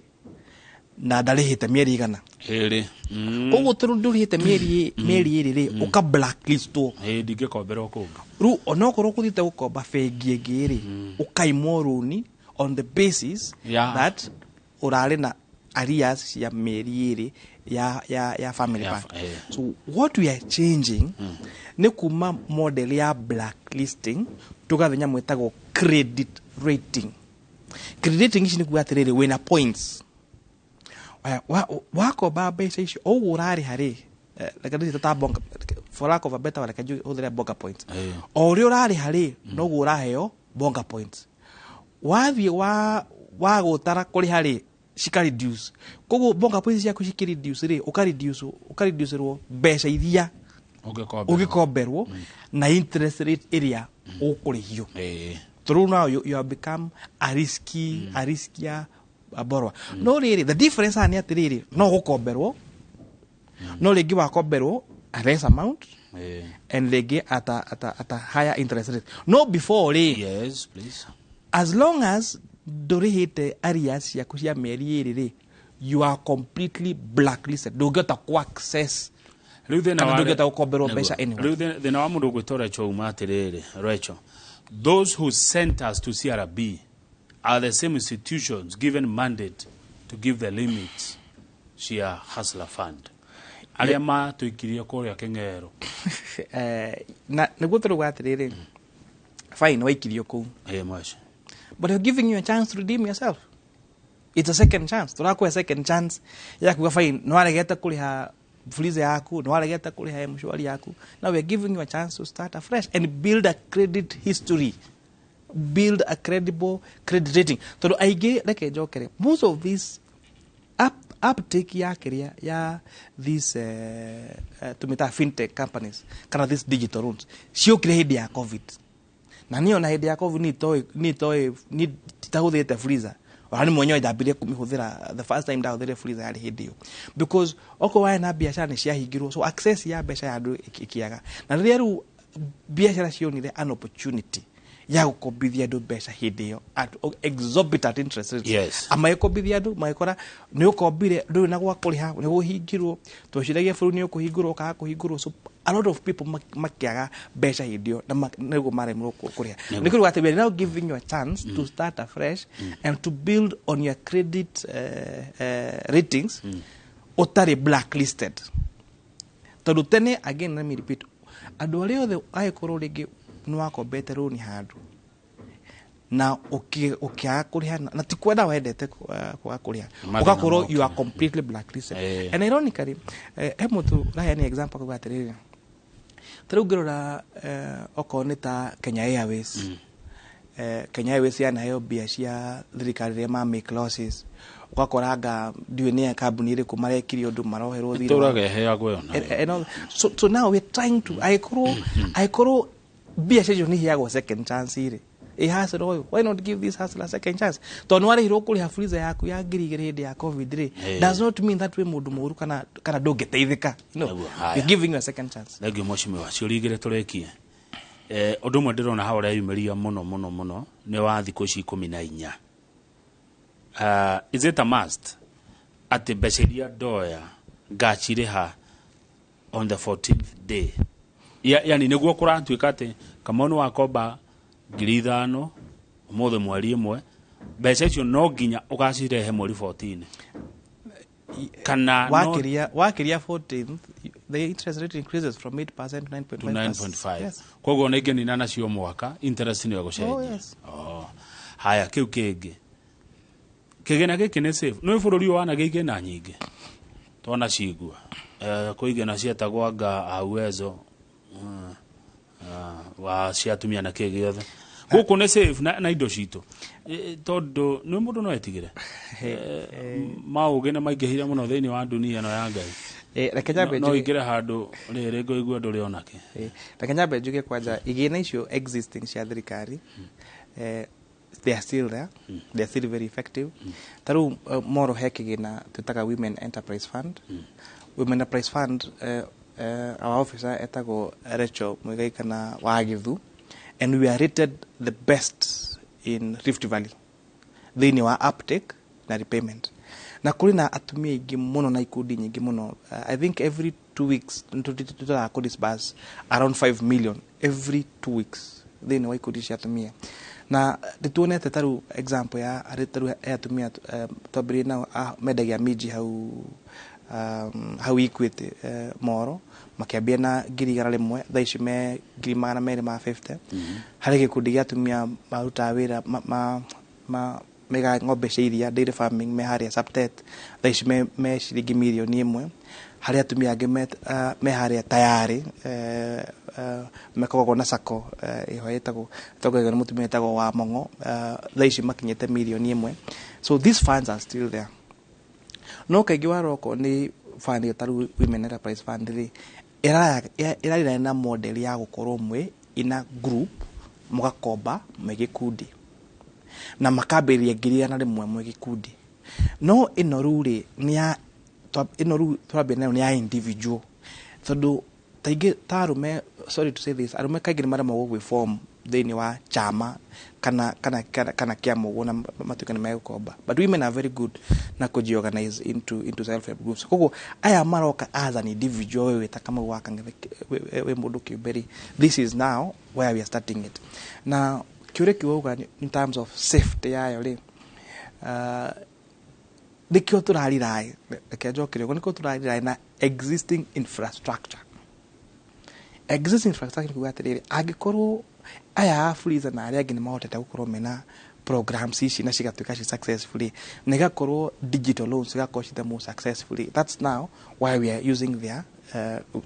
na ndarĩhĩte mĩeri 100. 2. Koguo tondũ ndũrĩhĩte mĩeri 2 rĩ, ũka blacklistwo. Ĩ, ndingĩkomberwo kũngĩ. Rĩu onokorwo kũthiĩte gũkomba bengi ĩngĩ rĩ, ũkaimwo rũni on the basis that ũrarĩ na arrears cia mĩeri 2 ya family bank. So what we are changing nĩ kuma model ya blacklisting tũgathiĩ nyamũ ĩtagwo credit rating. Credit rating ici nĩ kuga atĩrĩrĩ, wĩna points. Wakomba mbeca icio ũguo ũrarĩha rĩ, reke ndĩciĩte ta bonga, for lack of a better word, reke hũthĩre bonga points. O ũrĩa ũrarĩha rĩ, noguo ũraheo bonga points. Wathiĩ wa wagũtara kũrĩha rĩ, cika reduce. Koguo bonga points ciaku cikĩ reduce rĩ, ũkareducerwo mbeca iria ũngĩkomberwo. Ũngĩkomberwo na interest rate ĩrĩa ũkũrĩhio. Through now you have become a riskier borrower. No rĩrĩ, the difference haha nĩ atĩrĩrĩ, no gũkomberwo, no rĩngĩ wakomberwo a less amount and rĩngĩ at a higher interest rate. No before rĩ, Yes, please. as long as ndũrĩhĩte arrears ciaku cia mĩeri 2 rĩ, you are completely blacklisted, ndũngĩhota ku access Rĩu thĩna kana wa ndũngĩhota gũkomberwo mbeca anywhere. Rĩu thĩna wa mũndũ ũgwĩtwo Rachel uma atĩrĩrĩ, Rachel, those who sent us to CRB are the same institutions given mandate to give the limits cia Hustler Fund, arĩa matũikirie kũrĩa kĩng'ero. Na nĩguo tũrauga atĩrĩrĩ, fine, waikirio kũu. Ĩ mwaci. But we're giving you a chance to redeem yourself. It's a second chance. Tũrakũhe second chance ya kuga fine, nĩ waregete kũrĩha Fuliza yaku, nĩ waregete kũrĩha M-Shwari yaku. Now we're giving you a chance to start afresh and build a credit history, build a credible credit rating, tondũ aingĩ, reke njokere, most of these uptake ya kĩrĩa ya these tũmĩtaga fintech companies kana these digital loans ciũkire hĩndĩ ya COVID. Na niĩ ona hĩndĩ ya COVID niĩ toĩ niĩ nditahũthĩrĩte Fuliza. Ona nĩ mwenyewe ndambirie kũmĩhũthĩra. The first time ndahũthĩrire Fuliza yarĩ hĩndĩ ĩyo, because okorwo warĩ na biacara nĩ ciahingirwo, so access ya mbeca ya andũ ĩkĩaga. Na rĩrĩa rĩu biacara cionire an opportunity ya gũkombithia andũ mbeca hĩndĩ ĩyo at exorbitant interest rates, amagĩkombithia andũ, magĩkora nĩ ũkombire, ndũrĩ na gwa kũrĩha, nĩ gũhingirwo. Tweciragia bũrũri nĩ ũkũhingũrwo, ũkaga kũhingũrwo. So a lot of people makĩaga mbeca hĩndĩ ĩyo na nĩguo maremirwo kũrĩha. Nĩ kuga atĩ we are now giving you a chance to start afresh and to build on your credit ratings ũtarĩ blacklisted. Tondũ tene, again let me repeat, andũ arĩa othe angĩkorwo rĩngĩ nĩ wakombete rũni handũ na ũkĩaga kũrĩha, na ti kwenda wendete kwaga kũrĩha, Mathĩna ũgakorwo moke. you are completely blacklisted. And ironically, he mũndũ ũraheana example akauga atĩrĩrĩ, ta rĩu ngĩrora, okorwo nĩ ta Kenya Airways, Kenya Airways yanaheo mbia cia thirikari rĩrĩa ma make losses, ũgakora anga ndiũĩ nĩ kambuni ĩrĩkũ marekire ũndũ maroherwo thirĩ. Ĩtũraga ĩheagwo ĩyo nayo. And so now we're trying to angĩkorwo mbia icio nĩ iheagwo second chance rĩ, ĩ hustler ũyũ, why not give this hustler a second chance? Tondũ nĩ warĩhirwo kũrĩha Fuliza yaku ya 2000 hĩndĩ ya COVID rĩ, does not mean that wĩ mũndũ mũũru kana ndũngĩteithĩka. Nĩguo, haya. We're giving you a second chance. Thengiũ mheshimiwa. Ciũria igĩrĩ tũrĩkie. Ũndũ ũmwe ndĩrona haha ũreyumĩria mũno mũno mũno nĩ wa thikũ ici 14. Is it a must atĩ mbeca iria ndoya ngacirĩha on the 14th day? Yani nĩguo kũratuĩka atĩ Kamau nĩ wakomba 5,000 ũmũthĩ mweri 1, mbeca icio no nginya ũgacirehe mweri 14 kana no Wakĩria 14th, the interest rate increases from 8% to 9.5%. To 9.5. Yes. Koguo na ingĩnina nacio mwaka, interest nĩyo ĩgũcenjia. Oh, yes. Oh. Haya, kĩu kĩngĩ, kĩgĩna gĩkĩ nĩ safe? Nĩ bũrũri ũyũ wanagĩa igĩna nyingĩ twona cigua, kwĩ igĩna cietagwo anga auwezo wa cia atumia na kĩ gĩothe. Gũkũ nĩ safe na indo citũ? Tondũ nĩ mũndũ no etigĩre. Maũgĩ nĩ maingĩhire mũno thĩinĩ wa dunia ĩno ya Ngai. Reke nyambe No njuge ingĩre handũ rĩrĩ ngũigua ndũrĩ onake. Reke nyambe njuge kwanja igĩna icio existing cia thirikari, they are still there, they are still very effective. Ta rĩu moro he kĩgĩna twĩtaga Women Enterprise Fund. Women Enterprise Fund, our officer etagwo Rachel Muigai kana Wagithu, and we are rated the best in Rift Valley thĩinĩ wa uptake na repayment. Na kũrĩ na atumia aingĩ mũno na ikundi nyingĩ mũno. I think every 2 weeks tũtũraga kũ disburse around 5 million every 2 weeks thĩinĩ wa ikundi cia atumia. Na nĩtuonete ta rĩu example ya harĩ ta rĩu he atumia twambĩrĩirie nao, mendagia minji hau Equity, Moro, makĩambia na 100,000, thaa ici me 250,000. Harĩ gĩkundi gĩa atumia marutaga wĩra ma maigaga ng'ombe cia iria, dairy farming, me harĩa Saptet, thaa ici me ciringi 1 million. Harĩ atumia angĩ me harĩa tayarĩ, makoragwo na sacco, ĩho ĩtagwo ĩtongoragio nĩ mũtumia wĩtagwo wa Mong'o, thaa ici makinyĩte 1 million. So these funds are still there, no kaingĩ warora nĩ fund ĩyo ta rĩu Women Enterprise Fund rĩ, ĩrarĩrana na model ya gũkorwo mwĩ ina group, mũgakomba mwĩ gĩkundi na makambĩrĩria 100,000 mwĩ gĩkundi. No ĩno rĩu rĩ, nĩ ya ĩno rĩu twambia nayo nĩ ya individual, tondũ taingĩ ta arũme, sorry to say this, arũme kaingĩ nĩ maremagwo gwĩ form thĩinĩ wa chama kana kĩama ũguo na matuĩke nĩ megũkomba, but women are very good na kũjiorganize into self help groups. Koguo aya maroka as an individual, we wĩta Kamau wa Kang'ethe, wĩ mũndũ kĩũmbe rĩ, this is now where we are starting it. Na kĩũria kĩu wauga in terms of safety yayo rĩ, nĩkĩo tũrariraĩ, reke njokere ũguo, nĩkĩo tũrariraĩ na existing infrastructure. Existing infrastructure nĩ kuga atĩrĩrĩ, angĩkorwo aya a Fuliza na arĩa angĩ nĩ mahotete gũkorwo mena Programs ici na cigatuĩka ci successfully, na igakorwo digital loans igakorwo ci the most successfully. That's now why we are using their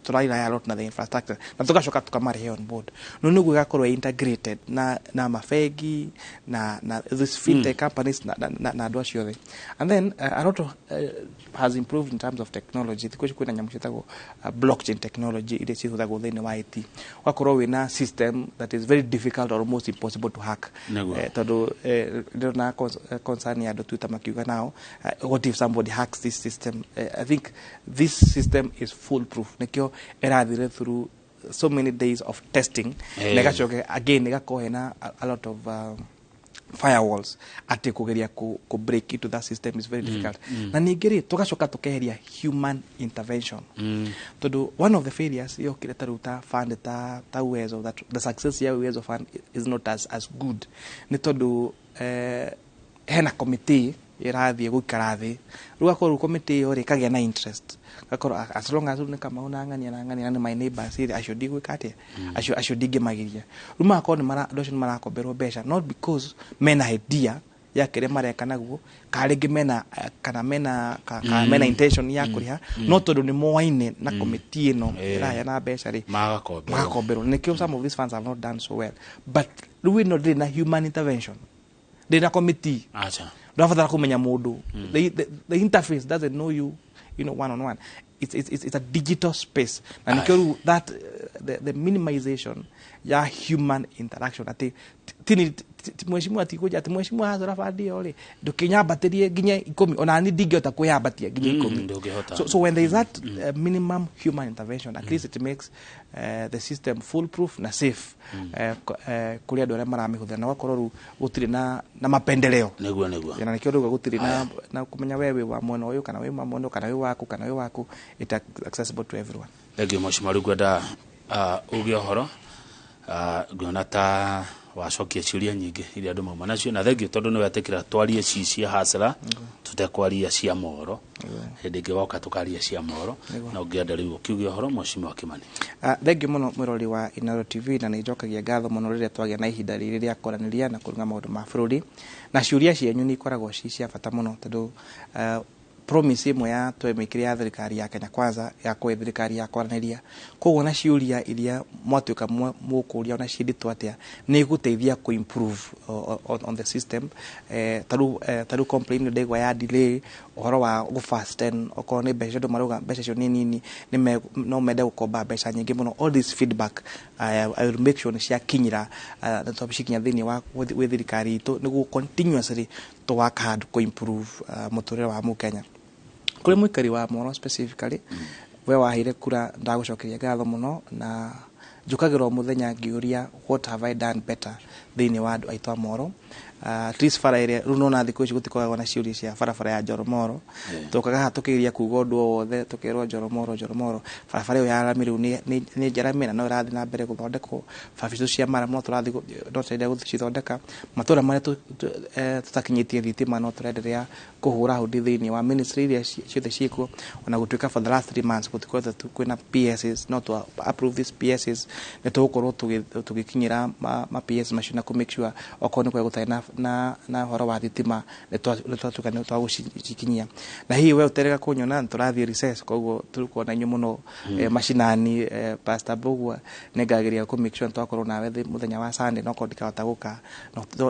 tũrarely a lot na the infrastructure na tugacoka tukamarehe on board, no nĩguo igakorwo integrated na mabengi na this fintech companies na andũ acio othe. And then a lot of, has improved in terms of technology. Thikũ ici kwĩna nyamũ ciĩtagwo blockchain technology iria cihũthagwo thĩinĩ wa IT, ũgakorwo wĩna system that is very difficult or almost impossible to hack. Tondũ ndĩrona concern ya andũ Twitter makiuga nao, what if somebody hacks this system? I think this system is foolproof, nĩkĩo ĩrathire through so many days of testing na ĩgacoka again ĩgakorwo hena a lot of firewalls atĩ kũgeria ku break into that system is very difficult. Na ningĩ rĩ, tũgacoka tũkeheria human intervention, tondũ one of the failures yokire ta rĩu ta fund ta Uwezo, that the success ya Uwezo Fund is not as good nĩ tondũ hena committee ĩrathiĩ gũikara thĩ. Rĩu gakorwo rĩu committee ĩyo rĩ ĩkagĩa na interest, gakorwo as long as rĩu nĩ Kamau na ng'ania na ng'ania na nĩ my neighbors rĩ, acio ndigwĩka atĩa, acio ndingĩmagiria. Rĩu magakorwo nĩ mara andũ acio nĩ marakomberwo mbeca not because mena idea ya kĩrĩa mareka naguo, kana rĩngĩ mena kana mena ka mena intention ya kũrĩha, no tondũ nĩ moaine na committee ĩno ĩraheana mbeca rĩ, magakomberwo. Magakomberwo. Nĩkĩo some of these funds have not done so well, but rĩu ĩno ndĩrĩ na human intervention, ndĩrĩ na committee. Acha. Ndũrabatara kũmenya mũndũ. The interface doesn't know you, you know, one on one. It's a digital space na nĩkĩo rĩu that the minimization ya human interaction, atĩ tini mheshimiwa tikuja ati mheshimiwa Hustler Fund ĩyo rĩ, ndũkĩnyambatĩrie nginya 10, ona ni ndingĩhota kwĩyambatia nginya 10. Ndũngĩhota. So when there is that minimum human intervention, at least it makes the system foolproof na safe kũrĩ andũ arĩa maramĩhũthĩra, na gwakorwo rĩu gũtirĩ na mapendeleo. Nĩguo. Na nĩkĩo rĩu gũtirĩ na kũmenya we wĩ wa mwena ũyũ kana wĩ wa mwena ũyũ kana wĩ waku kana wĩ waku. It accessible to everyone. Thengiũ mheshimiwa. Rĩu ngwenda uge ũhoro, nguona ta wacokia ciũria nyingĩ iria andũ mauma nacio, na thengiũ tondũ nĩ wetĩkĩra twarie ci cia Hustler, tũtekwaria cia moro. Hĩndĩ ĩngĩ woka tũkaria cia moro. Na ũngĩenda rĩu ũkiuge ũhoro, mheshimiwa Kimani. Thengiũ mũno mwĩrori wa Inooro TV, na nĩ njokagia ngatho mũno rĩrĩa twagĩa na ihinda rĩrĩ rĩa kwaranĩria na kũruga maũndũ ma bũrũri, na ciũria cianyu nĩ ikoragwo ci cia bata mũno, tondũ promise ĩmwe ya twemĩkire ya thirikari ya Kenya Kwanza ya kũhe thirikari ya kwaranĩria. Koguo na ciũria iria mwatuĩka mũkũria, ona ciĩ nditũ atĩa, nĩ igũteithia kũ improve on the system. Ta rĩu complaint ndaigua ya delay, ũhoro wa gũ fasten, okorwo nĩ mbeca andũ marauga mbeca icio nĩ nini, no mende gũkomba mbeca nyingĩ mũno. All this feedback, I will make sure nĩ ciakinyĩra, na twacikinya thĩinĩ wa gwĩ thirikari itũ, nĩguo continuously to work hard kũ improve mũtũrĩre wa mũkenya. Kũrĩ mũikari wa Moro specifically, we waheire kura, ndagũcokeria ngatho mũno, na njũkagĩra o mũthenya ngĩũria, what have I done better thĩinĩ wa andũ aitũ a Moro? At least bara ĩrĩa rĩu nona thikũ ici gũtikoragwo na ciũria cia barabara ya Njoromoro. Tũkaga haha tũkĩgeria kuga ũndũ o wothe, tũkerwo Njoromoro, Njoromoro. Barabara ĩyo ya rami rĩu nĩ njarame na no ĩrathiĩ na mbere gũthondekwo. Barabara icio cia maramu no tũrathiĩ no tũrenderea gũcithondeka. Matũra marĩa tũtakinyĩtie thitima, no tũrenderea kũhũra hũndi thĩinĩ wa ministry iria ciothe ciĩkuo, ona gũtuĩka for the last 3 months gũtikoretwo kwĩna PSs. No twa approve these PSs, nĩ tũgũkorwo tũgĩkinyĩra ma PS macio na kũ make sure okorwo nĩ kũrĩa gũtarĩ na ũhoro wa thitima, nĩ twatuĩka nĩ twagũcikinyia. Na hihi we ũterega kũnyona, nĩ tũrathiĩ recess, koguo tũkuona inyuĩ mũno macinani. Pastor Mbugua, nĩ ngageria kũ make sure nĩ twakorwo nawe mũthenya wa Sunday, no korwo ndikahota gũka,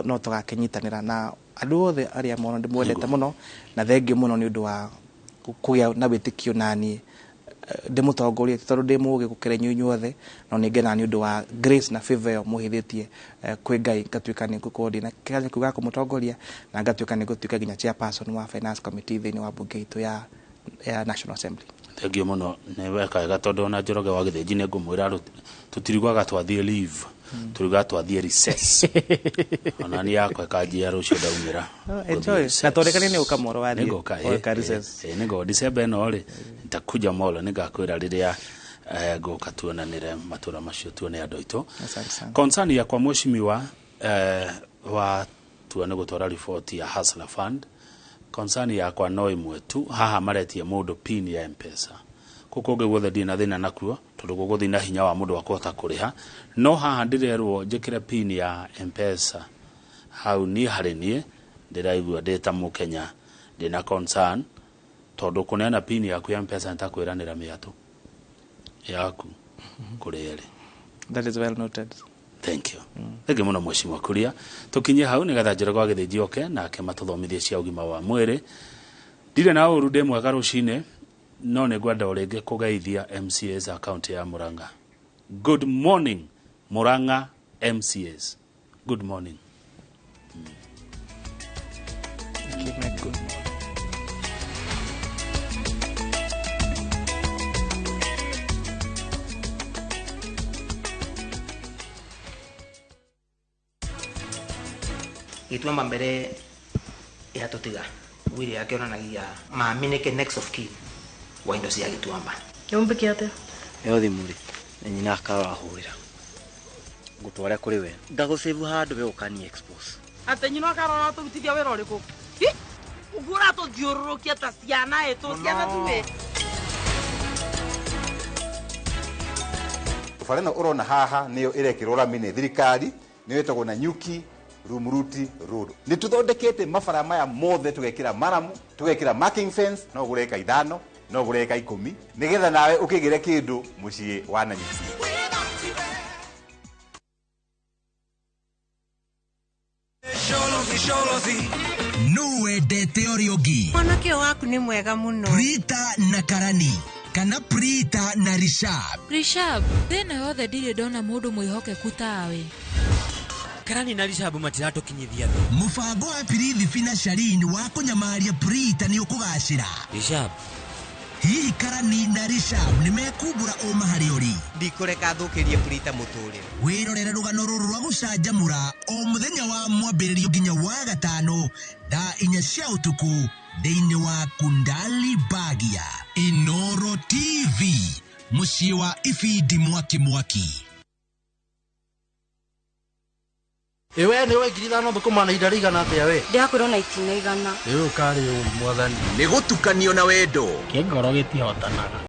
no tũgakĩnyitanĩra na andũ othe arĩa mona. Ndĩmwendete mũno na thengiũ mũno nĩ ũndũ wa kũgĩa na wĩtĩkio naniĩ ndĩmũtongorie, ti tondũ ndĩ mũgĩ gũkĩra inyuĩ inyuothe, no nĩ ngenaga nĩ ũndũ wa grace na favor ĩyo mũhithĩtie kwĩ Ngai, ngatuĩka nĩ ngũkorwo ndĩna kanya kau ga kũmũtongoria, na ngatuĩka nĩ ngũtuĩka nginya chairperson wa finance committee thĩinĩ wa bunge itũ ya National Assembly. Thengiũ mũno, nĩ weka wega, tondũ ona Njoroge wa Gĩthĩnji nĩ ngũmwĩra tũtiriugaga twathiĩ leave, turiugaga twathiĩ recess. Ona niĩ yakwa ĩkanjia rũciũ ndaumĩra. Oh, enjoy. Na tondekane nĩ ũka Moro wathiĩ Nĩngũka. ũka recess. Nĩngũ December ĩno rĩ, nitakuja Molo, nĩngakwĩra rĩrĩa ngũka tuonanĩre matũra macio, tuone andũ aitũ. Asante sana. Concern yakwa, mheshimiwa, wa tua nĩ gũtwara riboti ya Hustler Fund, concern yakwa no ĩmwe tu. Haha maretie mũndũ pin ya Mpesa. Kũu kũngĩ guothe ndirĩ na thĩna nakuo, tondũ gũgũthiĩ na hinya wa mũndũ wa kũhota kũrĩha, no haha ndĩrerwo njĩkĩre pin ya Mpesa. Hau niĩ harĩ niĩ ndĩraigua ndĩ ta mũkenya ndĩna concern, tondũ kũneana pin yaku ya mpesa nĩ ta kwĩranĩra mĩatũ yaku kũrĩ erĩ. That is well noted. Thank you. Thengi mũno mheshimiwa Kuria. Tũkinye hau nĩgetha Njoroge wa Gĩthĩnji oke nake matũthomithie cia ũgima wa mwĩrĩ. Ndirĩ na ũru, ndĩ mwega rũcinĩ, no nĩ ngwenda o rĩngĩ kũgeithia MCAs a kaunti ya Murang'a. Good morning Murang'a MCAs. Good morning. Good morning. Gĩtuamba mbere ya tũtiga wili yake onanagia mami nĩke next of kin wa indo cia Gĩtuamba. Yũmbĩke atĩa? Ĩyo thimũ rĩ, nĩ nyina akarahũrĩra. Ngũtware kũrĩ we. Ngagũsave handũ we ũkani expose. Atĩ nyina akarora tũrutithia wĩra ũrĩkũ? Ũguo ũratũthiũrũrũkia ta ciana ĩ, tũ ciana tuĩ. Bara ĩno ũrona haha nĩyo ĩrekĩrwo rami nĩ thirikari, nĩyo ĩtagwo Nanyuki Rumuruti Road. Nĩ tũthondekete mabara maya mothe, tũgekĩra maramu, tũgekĩra marking fence, no ũgũre eka 5, no ũgũre eka 10, nĩgetha nawe ũkĩgĩre kĩndũ mũciĩ wa Nanyuki. Nũ wendete ũrĩa ũngĩ? Mwanake ũyũ waku nĩ mwega mũno. Prita na Karani kana Prita na Rishab. Rishab, thĩna yothe ndirĩ ndona mũndũ mwĩhokeku tawe. Karani na Rishab matiratũkinyithia thĩ. Mũbango wa Pirithi na Sharin wa kũnyamaria Prita nĩ ũkũgacĩra. Rishab. Hihi Karani na Rishab nĩ mekumbũra ũma harĩ ũrĩ? Ndikũreka thũkĩrie Prita mũtũrĩre. Wĩrorere rũgano rũrũ rwa gũcanjamũra o mũthenya wa mwambĩrĩrio nginya wa gatano thaa 4 cia ũtukũ thĩinĩ wa Kundali Bagia. Inoro TV, mũciĩ wa ibindi mwaki mwaki. Ewe nĩ we 5,000 thũkũma na ihinda rĩigana atĩa we? Ndĩrakwĩrwo na itina 100. Ĩĩ ũkarĩ ũru mwathani. Nĩ gũtukanio na wendo. Kĩngoro gĩtihotanaga.